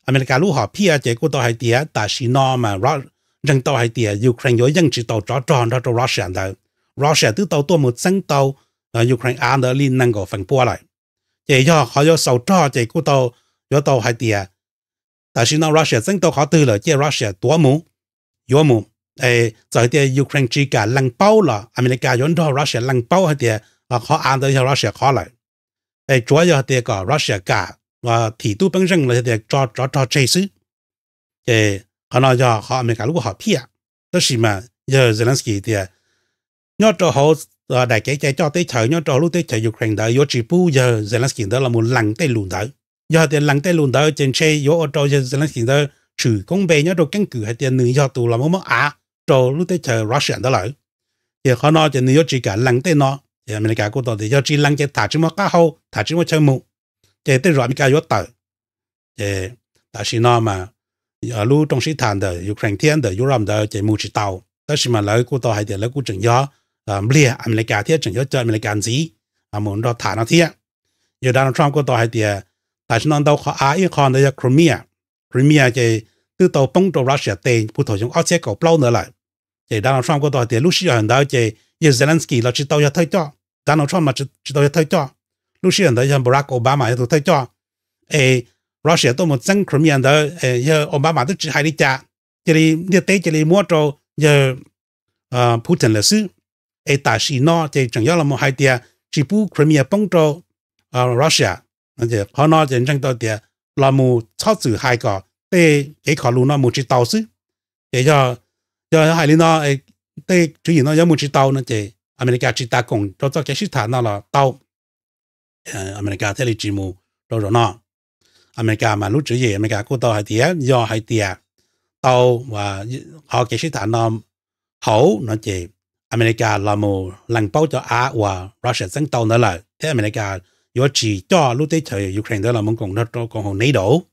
Amelikas lub hom phiaj ces kuj tau hais tias tam sim no mas ntseeg tau hais tias Ukraine yuav yeej tsis tau tsov rog nrog rau Russia ntawd. Russia twb tau tuaj mus txeeb tau Ukraine av ntawd li nees nkaum feem pua lawm. Ces yog qhov yuav xaus rog ces kuj tau, yuav tau hais tias tam sim no Russia txeeb tau qhov twg lawm cia Russia tuav mus, yuav mus. Es txawm hais tias Ukraine tsis kam lees paub los Amelikas yuav nrog Russia lees paub hais tias qhov av ntawd yog Russia qhov lawm. Es tsuav yog tias kom Russia kam thim tub peeb zeej los yog tias tso rog tseg xwb. Ces qhov no yog qhov Amelikas lub hom phiaj. Tab sis mas yawg Zelensky tias nyob rau hauv daim kev cai coj teb chaws nyob rau hauv lub teb chaws Ukraine ntawd yuav tsis pub yawg Zelensky ntawd los mus lees tej lus ntawd. Yog tias lees tej lus ntawd ces ntshe yuav ua rau yawg Zelensky ntawd tshwm koob npe nyob rau keeb kwm hais tias nws yog tus los muab muab av rau lub teb chaws Russia ntawd lawm. Ces qhov no ces nws yuav tsis kam lees tej no. Ces Amelikas kuj tau tias yog tsis lees ces tham tsis muaj qab hau, tham tsis muaj chaw mus, ces tej zaum Amelikas yuav tawm. Ces tam sim no mas lub rooj sib tham ntawm Ukraine thiab ntawm Europe ntawd ces mus tsis tau, tab sis mas lawv kuj tau hais tias lawv kuj tseem yuav npliag Amelikas thiab tseem yuav coj Amelikas ntxiv mus nrog tham no thiab. Yawg Donald Trump kuj tau hais tias tam sim no ntau qhov av, ib qho ntawd yog Crimea. Crimea ces twb tau poob rau Russia tes puag thaum xyoo ob txhiab kaum plaub ntawd lawm. Ces Donald Trump kuj tau hais tias lub sij hawm ntawd ces yawg Zelensky los tsis tau yog thawj coj, Donald Trump los tsis tau yog thawj coj, lub sij hawm ntawd yog Barack Obama yog tus thawj coj. Es Russia tuaj mus txeeb Crimea ntawd yawg Obama twb tsis hais li cas, cia li ntiaj teb cia li muab rau yawg Putin lawm xwb. Es tam sim no ces tseem yuav los mus hais tias tsis pub Crimea poob rau Russia. Qhov no ces ntseeg tau tias los mus txhob txwm hais kom tej kev kho lus no mus tsis tau xwb. Ces yog, yog hais li no, tej tswv yim no yuav mus tsis tau no ces Amelikas tsis tas koom rau txoj kev sib tham no los tau. Amelikas thiaj li tsis mus rau zaum no. Amelikas mas lub tswv yim Amelikas kuj tau hais tias yog hais tias tau qhov kev sib tham no hauv no ces Amelikas los mus lees paub cov av uas Russia txeeb tau ntawd lawm thiab Amelikas yuav tsis coj lub teb chaws Ukraine ntawd los mus koom nrog rau koom haum NATO.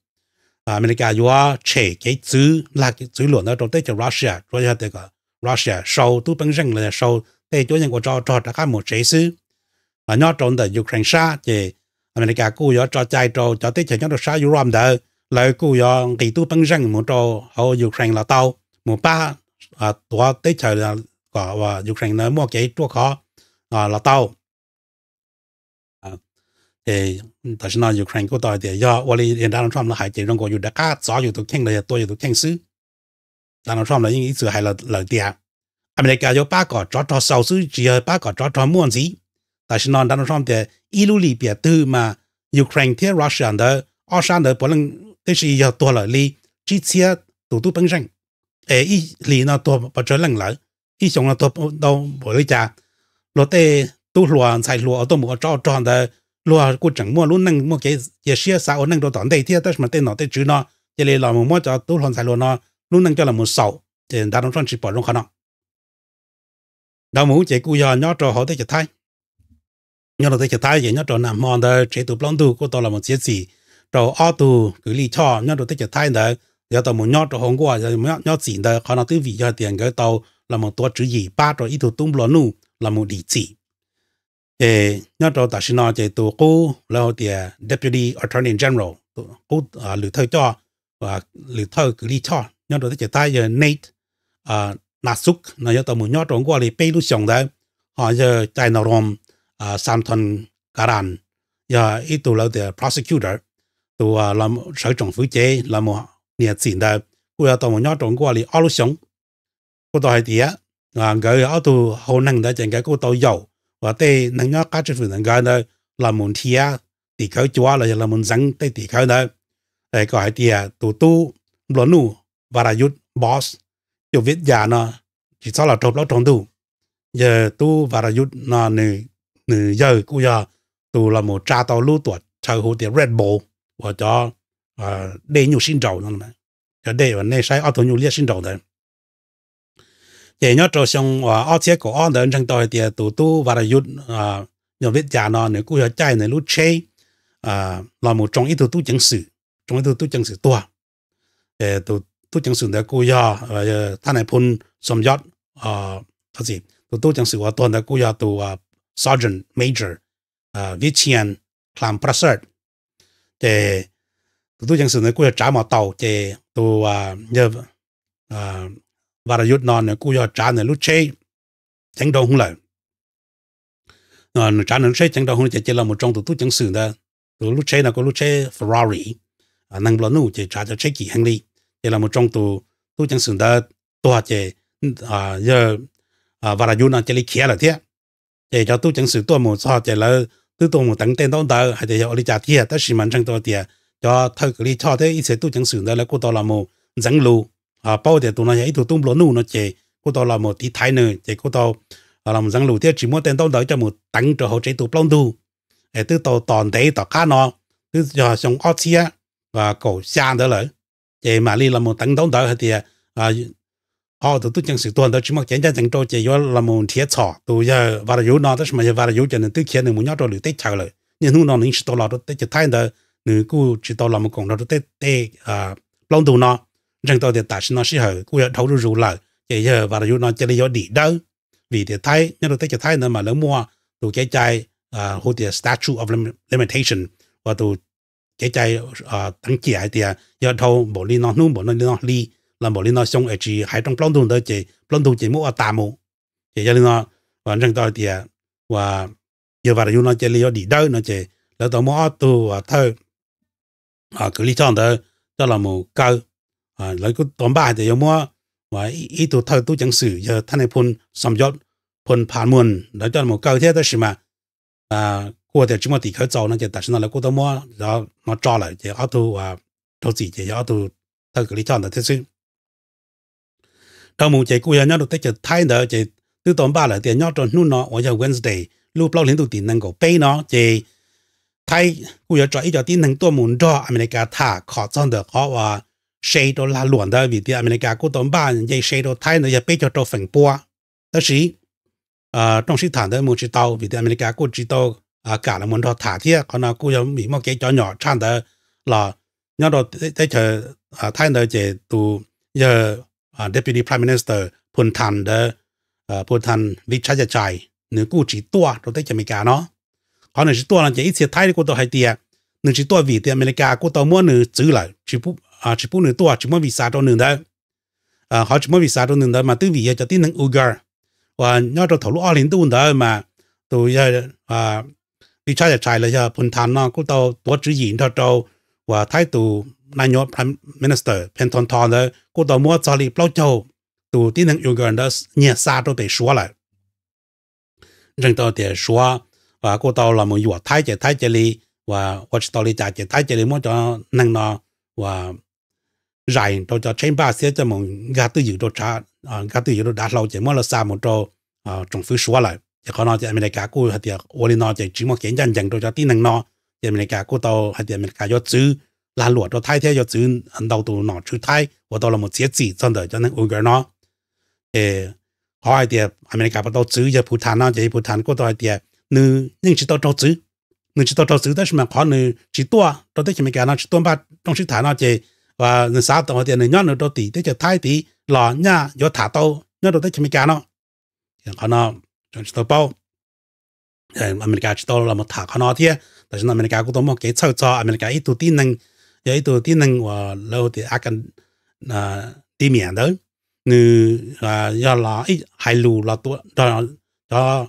Amelikas yuav tshem kev txwv, lag txwv luam ntawd rau teb chaws Russia, tsuas yog tias kom Russia sau tub peeb zeej los yog sau tej cuab yeej ua tsov rog rov qab mus tsev xwb. Nyob rau ntawm Ukraine sab ces Amelikas kuj yuav tso cai rau cov teb chaws nyob rau sab Europe ntawd, lawv kuj yuav nqis tub peeb zeej mus rau hauv Ukraine los tau, mus pab tuav teb chaws kom Ukraine ntawd muaj kev ruaj khov los tau. Ces tam sim no Ukraine kuj tau hais tias yog ua li Donald Trump lawv hais ces zoo nkaus yus rov qab txov yus tus kheej los yog tua yus tus kheej xwb. Donald Trump lawv yeej ib txwm hais lawm tias Amelikas yuav pab kom tsov rog xaus xwb, tsis yog pab kom tsov rog muaj ntxiv. Tam sim no Donald Trump tias ib lub lim piam twg mas Ukraine thiab Russia ntawd ob sab ntawd puav leej tib si yog tuag lawm li tsib txhiab tus tub peeb zeej, es ib hlis no tuag pes tsawg leej lawm, ib xyoos no tuag ntau npaum li cas. Luag tej tub hluas ntxhais hluas uas tuaj mus ua tsov ua rog ntawd, luag kuj tseem muaj lub neej muaj kev cia siab xav ua neej rau tom ntej thiab, tab sis mas tej nom tej tswv no cia li los mus muab cov tub hluas ntxhais hluas no lub neej coj los mus xaus, ces Donald Trump tsis pom zoo qhov no. Dhau mus ces kuj yog nyob rau hauv teb chaws Thaib. Nyob rau teb chaws Thaib ces nyob rau nag hmo ntawd tsev tus plaub ntug kuj tau los mus txiav txim rau ob tug kwv Lij Choj nyob rau teb chaws Thaib ntawd yuav tau mus nyob rau hauv nkuaj, nyob txim ntawd. Qhov no twb vim yog tias nkawd tau los mus tuav tswv yim pab rau ib tug tub nplua nuj los mus dim txim. Ces nyob rau tam sim no ces tus qub lawv hu tias Deputy Attorney General, qub lwm thawj coj, lwm thawj kwv Lij Choj nyob rau teb chaws Thaib yog Nate Naxuk no yuav tau mus nyob rau nkuaj li peb lub xyoos ntawd. Ho yawg Cai Nau Rom Samthon Karan yog ib tug lawv tias prosecutor, tus sawv tsoom fwv cev los mus nias txim ntawd kuj yuav tau mus nyob rau nkuaj li ob lub xyoos. Kuj tau hais tias nkawd ob tug hau neeg ntawd ces nkawd kuj tau yaum uas tej neeg nyob qab tswj hwm ntawm nkawd ntawd los mus nrhiav tim khawv cuav los yog los mus ntxeev tej tim khawv ntawd. Kom hais tias tus tub nplua nuj Varayut Boss, Cov Vib Yas no tsis txhob los raug plaub raug ntug. Yawg tub Varayut no nws yawg kuj yog tus los mus tsa tau lub tuam chaw hu tias Red Bull uas cov dej nyuj sib nraus, cov dej uas nej saib ob tug nyuj liab sib nraus ntawd. Ces nyob rau xyoo ob txhiab kaum ob ntawd ntseeg tau hais tias tus tub Varayut Cov Vib Yas no nws kuj yog caij nws lub tsheb los mus tsoo ib tug tub ceev xwm, tsoo ib tug tub ceev xwm tuag. Tus tub ceev xwm ntawd kuj yog Thaj Nais Phun Som Yot, tus tub ceev xwm uas tuag ntawd kuj yog tus Sergeant Major Vichian Klam Prasert. Ces tus tub ceev xwm ntawd kuj yog tsav mos taus, ces tus yawg Varayut no nws kuj yog tsav nws lub tsheb ceev rau hwv lawm. nws tsav nws lub tsheb ceev rau hauv ces cia los mus tsoo tus tub ceev xwm ntawd. Tus lub tsheb no kuj lub tsheb Ferrari, neeg nplua nuj ces tsav cov tsheb kim heev li. Ces los mus tsoo tus tub ceev xwm ntawd tuag ces yawg Vaj Daj Yuv no cia li khiav lawm thiab. Ces cov tub ceev xwm tuaj mus txog ces lawv twb tuaj mus teev tej ntaub ntawv hais tias yog ua li cas tiag, tab sis mas ntseeg tau tias cov thawj kwv Lis Choj thiab ib txhia tub ceev xwm ntawd lawv kuj tau los mus ntxeev lus, paub tias tus no yog ib tug tub nplua nuj no ces kuj tau los mus tiv thaiv nws ces kuj tau los mus ntxeev lus thiab tsis muab tej ntaub ntawv coj mus teev rau hauv tsev tu plaub ntug. Es twb tau tos ntev tom qab no, twb yog xyoo ob txhiab kaum xya ntawd lawm, ces mam li los mus teev ntaub ntawv hais tias qhov tus tub ceev xwm tuag ntawd tsis muaj kev ncaj ncees rau ces yuav los mus nrhiav txhom tus yawg Vaj Daj Yuv no, tab sis mas yawg Vaj Daj Yuv ces nws twb khiav nws mus nyob rau lwm teb chaws lawm. Niaj hnub no nws yeej tsis tau los rau teb chaws Thaib ntawd, nws kuj tsis tau los mus koom nrog rau tej tej plaub ntug no. Ntseeg tau tias tam sim no sij hawm kuj yog dhau zuj zus lawm ces yawg Vaj Daj Yuv no cia li yuav dim dawb, vim tias Thaib nyob rau teb chaws Thaib ntawd mas lawv muaj tus kev cai hu tias statute of limitation, uas tus kev cai teev ciam hais tias yog dhau npaum li no hnub, npaum li no hli, los npaum li no xyoo es tsis hais rooj plaub ntug ntawd ces plaub ntug ces muab ua tas mus. Ces yog li no, ntseeg tau hais tias uas yawg Vaj Daj Yuv no cia li yuav dim dawb no ces lawv tau muab ob tug thawj kwv Lis Choj ntawd coj los mus kaw. Lawv kuj tau npaj hais tias yuav muab ib tug thawj tub ceev xwm yawg Thaj Nais Phoo Xom Yoj Phoo Pha Muon ntawd coj los mus kaw thiab, tab sis mas kuj tias tsis muaj tim khawv txaus no ces tam sim no lawv kuj tau muab no tso lawm ces ob tug raug txim ces yog ob tug thawj kwv Lis Choj ntawd thiab xwb. Dhau mus ces kuj yog nyob rau teb chaws Thaib ntawd ces twb tau npaj lawm tias nyob rau hnub no uas yog Wednesday lub plaub hlis ntuj tim nees nkaum peb no ces Thaib kuj yuav tso ib co tib neeg tuaj mus nrog Amelikas tham khom txog ntawm qhov uas se rau lag luam ntawd, vim tias Amelikas kuj tau npaj nce se rau Thaib ntawd yog peb caug rau feem pua. Tab sis rooj sib tham ntawd mus tsis tau vim tias Amelikas kuj tsis tau kam los mus nrog tham thiab. Qhov no kuj yog vim muaj kev cov nyom tshaj ntawd los nyob rau teb chaws Thaib ntawd ces tus yawg Deputy Prime Minister Phumthang ntawd, Phumthang Wechayachai, nws kuj tsis tuaj rau teb chaws Amelikas no. Qhov nws tsis tuaj no ces ib txhia Thaib kuj tau hais tias nws tsis tuaj vim tias Amelikas kuj tau muab nws txwv lawm, tsis pub nws tuaj, tsis muab visa rau nws ntawd. Qhov tsis muab visa rau nws ntawd mas twb vim yog cov tib neeg Uyghur uas nyob rau thaum lub ob hlis ntuj ntawd mas tus yawg Wechayachai los yog Phumthang no kuj tau tuav tswv yim nrog rau uas Thaib tus nais nyuam Prime Minister Pen Thon Tho ntawd kuj tau muab txog li plaub caug tus tib neeg Uyghur ntawd nyiag xa rau pem Suav lawm. Ntseeg tau tias Suav kuj tau los mus yuam Thaib ces Thaib cia li ua tsis tau li cas ces Thaib cia li muab cov neeg no uas zais rau cov tsheb npaj xiab coj mus nkag twj ywm rau, nkag twj ywm rau dav hlau ces muab lawv xa mus rau tsoom fwv Suav lawm. Ces qhov no ces Amelikas kuj hais tias ua li no ces tsis muaj kev ncaj ncees rau cov tib neeg no. Ces Amelikas kuj tau hais tias Amelikas yuav txwv lag luam rau Thaib thiab yuav txwv ntau tus nom tswv Thaib uas tau los mus txiav txim txog ntawm cov neeg Uyghur no. Ces qhov hais tias Amelikas puas tau txwv yawg Phumthang no ces yawg Phumthang kuj tau hais tias nws yeej tsis tau raug txwv. Nws tsis tau raug txwv tab sis mas qhov nws tsis tuaj rau teb chaws Amelikas no, tsis tuaj npaj rooj sib tham no ces nws xav tau hais tias nws nyob nws rau tim teb chaws Thaib tid los nyaj yuav tham tau nyob rau teb chaws Amelikas no. Qhov no tsis tau paub, Amelikas tsis tau los mus tham qhov no thiab. Tam sim no Amelikas kuj tau muaj kev txhawj txog Amelikas ib tug tib neeg, yog ib tug tib neeg uas lawv hu tias Academia ntawd, nws yog los hais lus los tua cov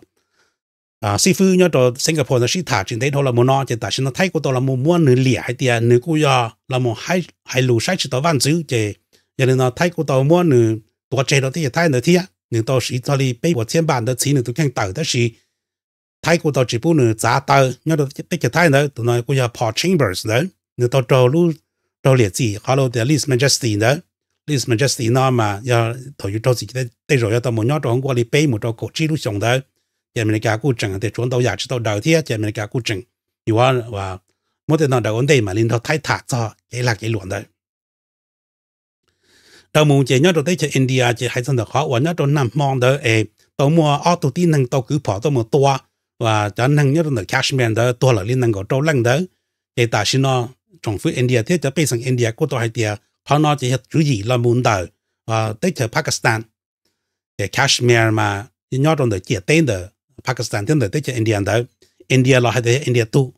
xib fwb nyob rau Singapore ntawd sib tham tsis ntev dhau los mus no ces tam sim no Thaib kuj tau los mus muab nws liam hais tias nws kuj yog los mus hais lus saib tsis taus vaj ntxwv ces yog li no Thaib kuj tau muab nws tuav tseg rau teb chaws Thaib ntawd thiab. Nws tau siv txog li peb puas txhiab npaj ntawd txhiv nws tus kheej tawm tab sis Thaib kuj tau tsis pub nws txav taw nyob rau teb chaws Thaib ntawd. Tus no kuj yog Paul Chambers ntawd, nws tau raug, raug liam txim qhov lus tias Lee's Majesty ntawd. Lee's Majesty no mas yog thaum yus raug txim tej zaum yog tau mus nyob rau hauv nkuaj li peb mus rau kaum tsib lub xyoos ntawd. Ces Amelikas kuj tseem tias tshuav ntau yam tsis tau daws thiab ces Amelikas kuj tseem yuav muab tej no daws ua ntej mam li nrog Thaib tham txog kev lag kev luam ntawd. Dhau mus ces nyob rau teb chaws India ces hais txog ntawm qhov uas nyob rau nag hmo ntawd es tau muaj ob tug tib neeg tau kwv phom tuaj mus tua cov neeg nyob rau ntawm Kashmir ntawd tuag lawm li nees nkaum rau leej ntawd. Ces tam sim no tsoom fwv India thiab cov pej xeem India kuj tau hais tias qhov no ces yog tswv yim los mus ntawm teb chaws Pakistan. Ces Kashmir mas nyob rau ntawm ciam teb ntawm Pakistan thiab ntawm teb chaws India ntawd. India los hais tias yog India tug,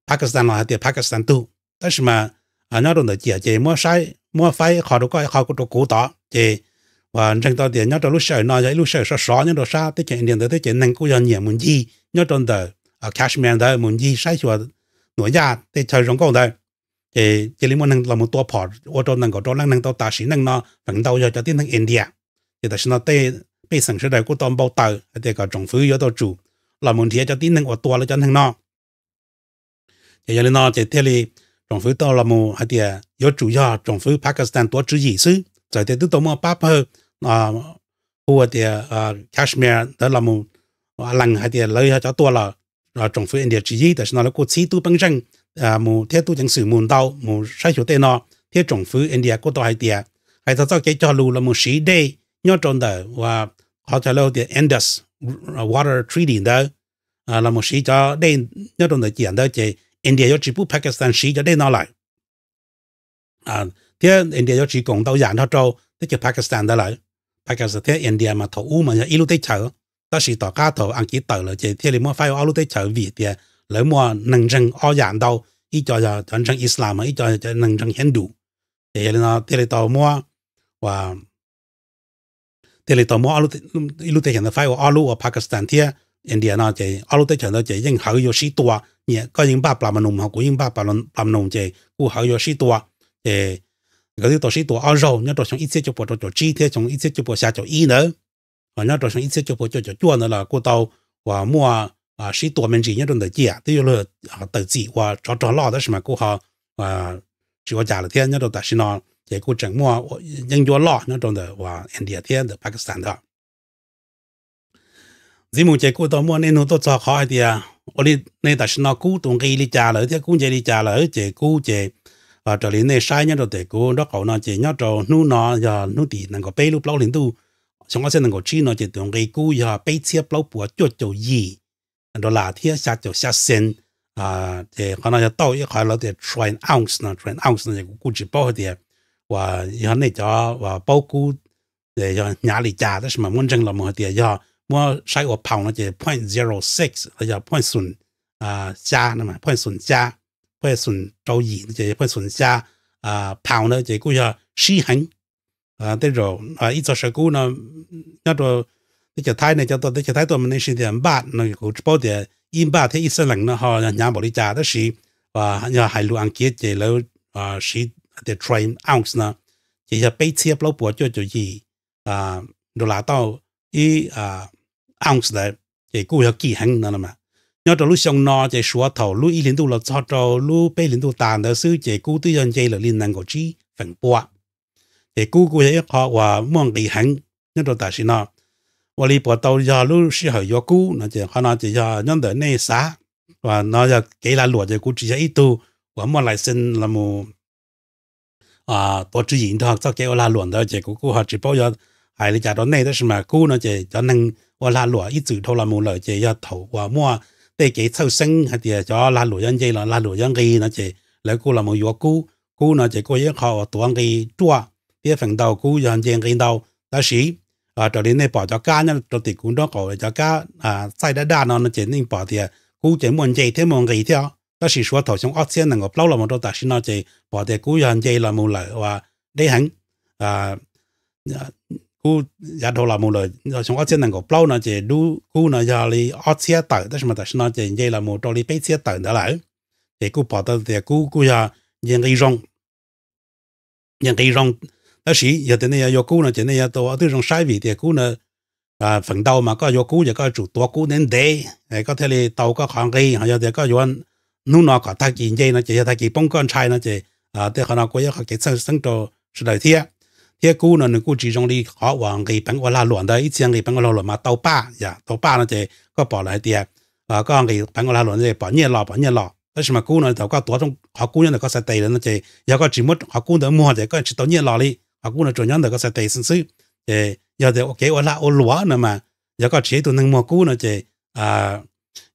Pakistan los hais tias Pakistan tug. Tab sis mas nyob rau ntawm ciam ces muab saib, muab faib qho rau koj ib qho rau kuv tod ces uas ntseeg tau tias nyob rau lub sij hawm no yog ib lub sij hawm sov sov nyob rau sab teb chaws India ntawd, teb chaws neeg kuj yog nyiam mus ncig nyob rau ntawm Kashmir ntawd, mus ncig saib xyuas nuam yaj tej chaw zoo nkauj ntawd. Ces cia li muaj neeg los mus tua phom ua rau nees nkaum rau leej neeg tau tas sim neej no feem ntau yog cov tib neeg India. Ces tam sim no tej pej xeem sawv daws kuj tau npau taws hais tias kom tsoom fwv yuav tau tsum los mus nrhiav cov tib neeg uas tua lawv cov neeg no. Ces yog li no ces thiaj li tsoom fwv tau los mus hais tias yuav tsum yog tsoom fwv Pakistan tuav tswv yim xwb, txawm tias twb tau muaj pab pawg hu tias Kashmir ntawd los mus lees hais tias lawv yog cov tua los tsoom fwv India tsis yib. Tam sim no lawv kuj txhib tub peeb zeej mus thiab tub ceev xwm mus ntau mus saib xyuas tej no, thiab tsoom fwv India kuj tau hais tias hais txog txoj kev cog lus los mus siv dej nyob rau ntawm uas qhov chaw lawv tias Indus Water Treaty ntawd, los mus siv cov dej nyob rau ntawm ciam ntawd ces India yuav tsis pub Pakistan siv cov dej no lawm. Thiab India yuav tsis koom ntau yam nrog rau teb chaws Pakistan ntawd lawm. Pakistan thiab India mas thaum ub mas yog ib lub teb chaws, tab sis tom qab thaum Askiv tawm lawm ces thiaj li muab faib ua ob lub teb chaws vim tias lawv muaj neeg ntseeg ob yam ntau, ib co yog cov ntseeg Islam, ib co yog cov neeg ntseeg Hindu. Ces yog li no thiaj li tau muab thiaj li tau muab ib lub teb chaws ntawd faib ua ob lub, ua Pakistan thiab India no ces ob lub teb chaws ntawd ces yeej hawv yuav sib tua, nyiam koj yeej npaj plas ma nus ho kuv yeej npaj plas ma nus ces kuj hawv yuav sib tua. Ces nkawd twb tau sib tua ob zaug nyob rau xyoo ib txhiab cuaj puas rau caum tsib thiab xyoo ib txhiab cuaj puas xya caum ib ntawd. Ho nyob rau xyoo ib txhiab cuaj puas cuaj caum cuaj ntawd los kuj tau uas muaj sib tua me ntsis nyob rau ntawm ciam, twb yuav luag tawm txim ua tsov rog loj tab sis mas kuj ho tsis ua cas lawm thiab. Nyob rau tam sim no ces kuj tseem muaj yeeb ncuab loj nyob rau ntawm uas India thiab ntawm Pakistan ntawd. Ntxiv mus ces kuj tau muaj nej nug tuaj txog qhov hais tias ua li nej tam sim no kub tus nqi li cas lawm thiab kub nce li cas lawm ces kub ces raws li nej saib nyob rau tes kuv nraub qaum no ces nyob rau hnub no yog hnub tim nees nkaum peb lub plaub hlis ntuj xyoo ob txhiab nees nkaum tsib no ces tus nqi kub yog peb txhiab plaub puas cuaj caum yim dollar thiab xya caum xya cent. Ces qhov no yog tauj ib qhov lawv tias troy ounce no, troy ounce no ces kuv kuj tsis paub hais tias uas yog nej cov uas paub kub yog hnyav li cas tab sis mas muab ntseeg los mus hais tias yog muab saib ua pound no ces point zero six los yog point xoom xya, point xoom xya, point xoom rau yim ces point xoom xya pound na ces kuj yog sib heev. Tej zaum ib txoj saw kub no nyob rau teb chaws Thaib, nej cov tuaj teb chaws Thaib tuaj mas nej siv tias npaj no kuv tsis paub tias ib npaj thiab ib xees lees no ho yog hnyav npaum li cas tab sis yog hais lus Askiv ces lawv siv tias troy ounce no ces yog peb txhiab plaub puas cuaj caum yim dollar tauj ib ounce ntawd ces kuj yog kim heev no. Nyob rau lub xyoo no ces suav thaum lub ib hlis ntuj los txog rau lub peb hlis ntuj tas ntawd xwb ces kub twb yog nce lawm li nees nkaum tsib feem pua. Ces kub kuj yog ib qho uas muaj nqis heev nyob rau tam sim no. Ua li puas tau yog lub sij hawm yuav kub no ces qhov no ces yog nyob ntawm nej xav. Uas no yog kev lag luam ces kuv tsis yog ib tug uas muaj license los mus tuav tswv yim nrog txoj kev ua lag luam ntawd ces kuv kuj ho tsis paub yuav hais li cas rau nej tab sis mas kub no ces cov neeg ua lag luam ib txwm dhau los mus lawm ces yog thaum uas muaj tej kev txhawj xeeb hais tias cov lag luam yuav nce los lag luam yuav nqis no ces lawv kuj los mus yuav kub. Kub no ces kuj yog ib qho uas tuav nqi ruaj thiab feem ntau kub yog nce nqi ntau. Tab sis raws li nej pom cov kab nyob rau tim kuv nraub qaum cov kab txaij daj daj no no ces nej pom tias kub ces muaj nce thiab muaj nqis thiab. Tab sis suav thaum xyoo ob txhiab nees nkaum plaub los mus rau tam sim no ces pom tias kub yog nce los mus lawm uas deb heev. Kub yav dhau los mus lawm xyoo ob txhiab nees nkaum plaub no ces dub kub no yog li ob txhiab tawm tab sis mas tam sim no ces nce los mus rau li peb txhiab tawm ntawd lawm. Ces kuj pom tau tias kub kuj yog nce nqi zoo nce nqi zoo. Tab sis yog tias nej yuav yuav kub no ces nej yuav tau ua twb zoo saib vim tias kub no feem ntau mas koj yuav kub ces koj yuav tsum tuav kub ntev ntev koj thiaj li tau koj qhov nqi. Ho yog tias koj yuav hnub no kom tag kis nce no ces yog tag kis poob koj ntshai no ces tej qhov no kuj yog qhov kev txhawj xeeb rau sawv daws thiab. Thiab kub no nws kuj tsis zoo li qhov uas nqis peev ua lag luam ntawd, ib txhia nqis peev ua lag luam mas tau paj, yam tau paj no ces koj pom lawm hais tias koj nqis peev ua lag luam no ces pom nyiaj los pom nyiaj los. Tab sis mas kub no thaum koj tuav qhov kub nyob ntawm koj xais tes lawm no ces yog koj tsis muab qhov kub ntawd muag ces koj tsis tau nyiaj los li, qhov kub no tsuas nyob ntawm koj xais tes xwb xwb. Ces yog tias ua kev ua lag ua luam no mas yog koj tsis yog ib tug neeg muag kub no ces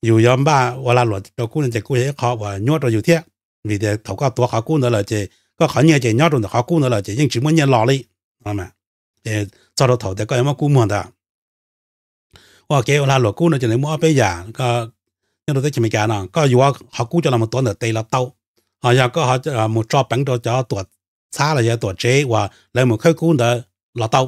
yus yuav npaj ua lag luam rau kub no ces kuj yog ib qho uas nyuaj rau yus thiab. Vim tias thaum koj tuav qhov kub ntawd lawm ces koj qhov nyiaj ces nyob rau ntawm qhov kub ntawd lawm ces yeej tsis muaj nyiaj los li. Txog rau thaum tias koj yuav muab kub muag ntawd. Ua kev ua lag luam kub no ces nws muaj ob peb yam. Nyob rau teb chaws Amelikas no koj yuav qhov kub coj los mus tuav ntawm tes los tau, ho yog koj mus tso peev rau cov tuam txhab los yog tuam tsev uas lawv mus khawb kub ntawd los tau.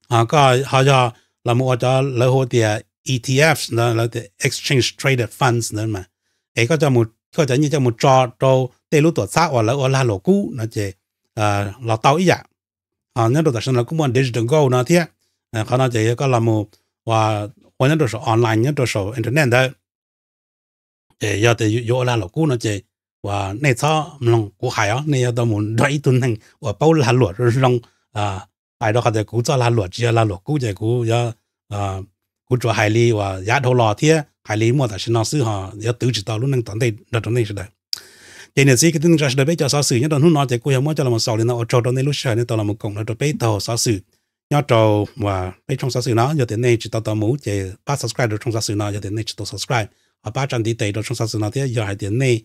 Koj ho yog los mus ua cov lawv hu tias E T Fs ntawd, lawv tias Exchange Traded Funds ntawd mas, es koj cov nyiaj coj mus tso rau tej lub tuam txhab uas lawv ua lag luam kub no ces los tau ib yam. Nyob rau tam sim no lawv kuj muaj digital gold no thiab. Qhov no ces yog koj los mus ua nyob rau saum online, nyob rau saum internet ntawd, ces yog tias yuav ua lag luam kub no ces uas nej txhob mloog kuv hais os, nej yuav tau mus nrog ib tug neeg uas paub lag luam zoo zoo hais rau qhov tias kuv txoj lag luam tsis yog lag luam kub ces kuv yuav, kuv tsuas hais li uas yav dhau los thiab hais li muaj tam sim no xwb ho yuav twv tsis tau lub neej tom ntej nrog rau nej sawv daws. Ces niam txiv kwv tij neej tsa sawv daws, peb cov xov xwm nyob rau hnub no ces kuj yog muab coj los xaus li no. Ua tsaug rau nej lub sij hawm nej tau los koom nrog rau peb taug xov xwm nyob rau peb tshooj xov xwm no. Yog tias nej tsis tau tau mus ces pab subscribe rau tshooj xov xwm no, yog tias nej tsis tau subscribe ho pab tsa ntiv tes rau tshooj xov xwm no thiab. Yog hais tias nej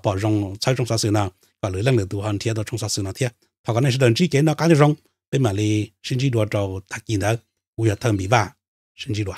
pom zoo txhawb tshooj xov xwm no, kom lwm leej lwm tus ho nrhiav tau tshooj xov xwm no thiab. Thov kom nej sawv daws ntsib kev noj qab nyob zoo, peb mam li sib ntsib dua rau tag kis ntawd. Kuv yog Thawj Npis Vaj, sib ntsib dua.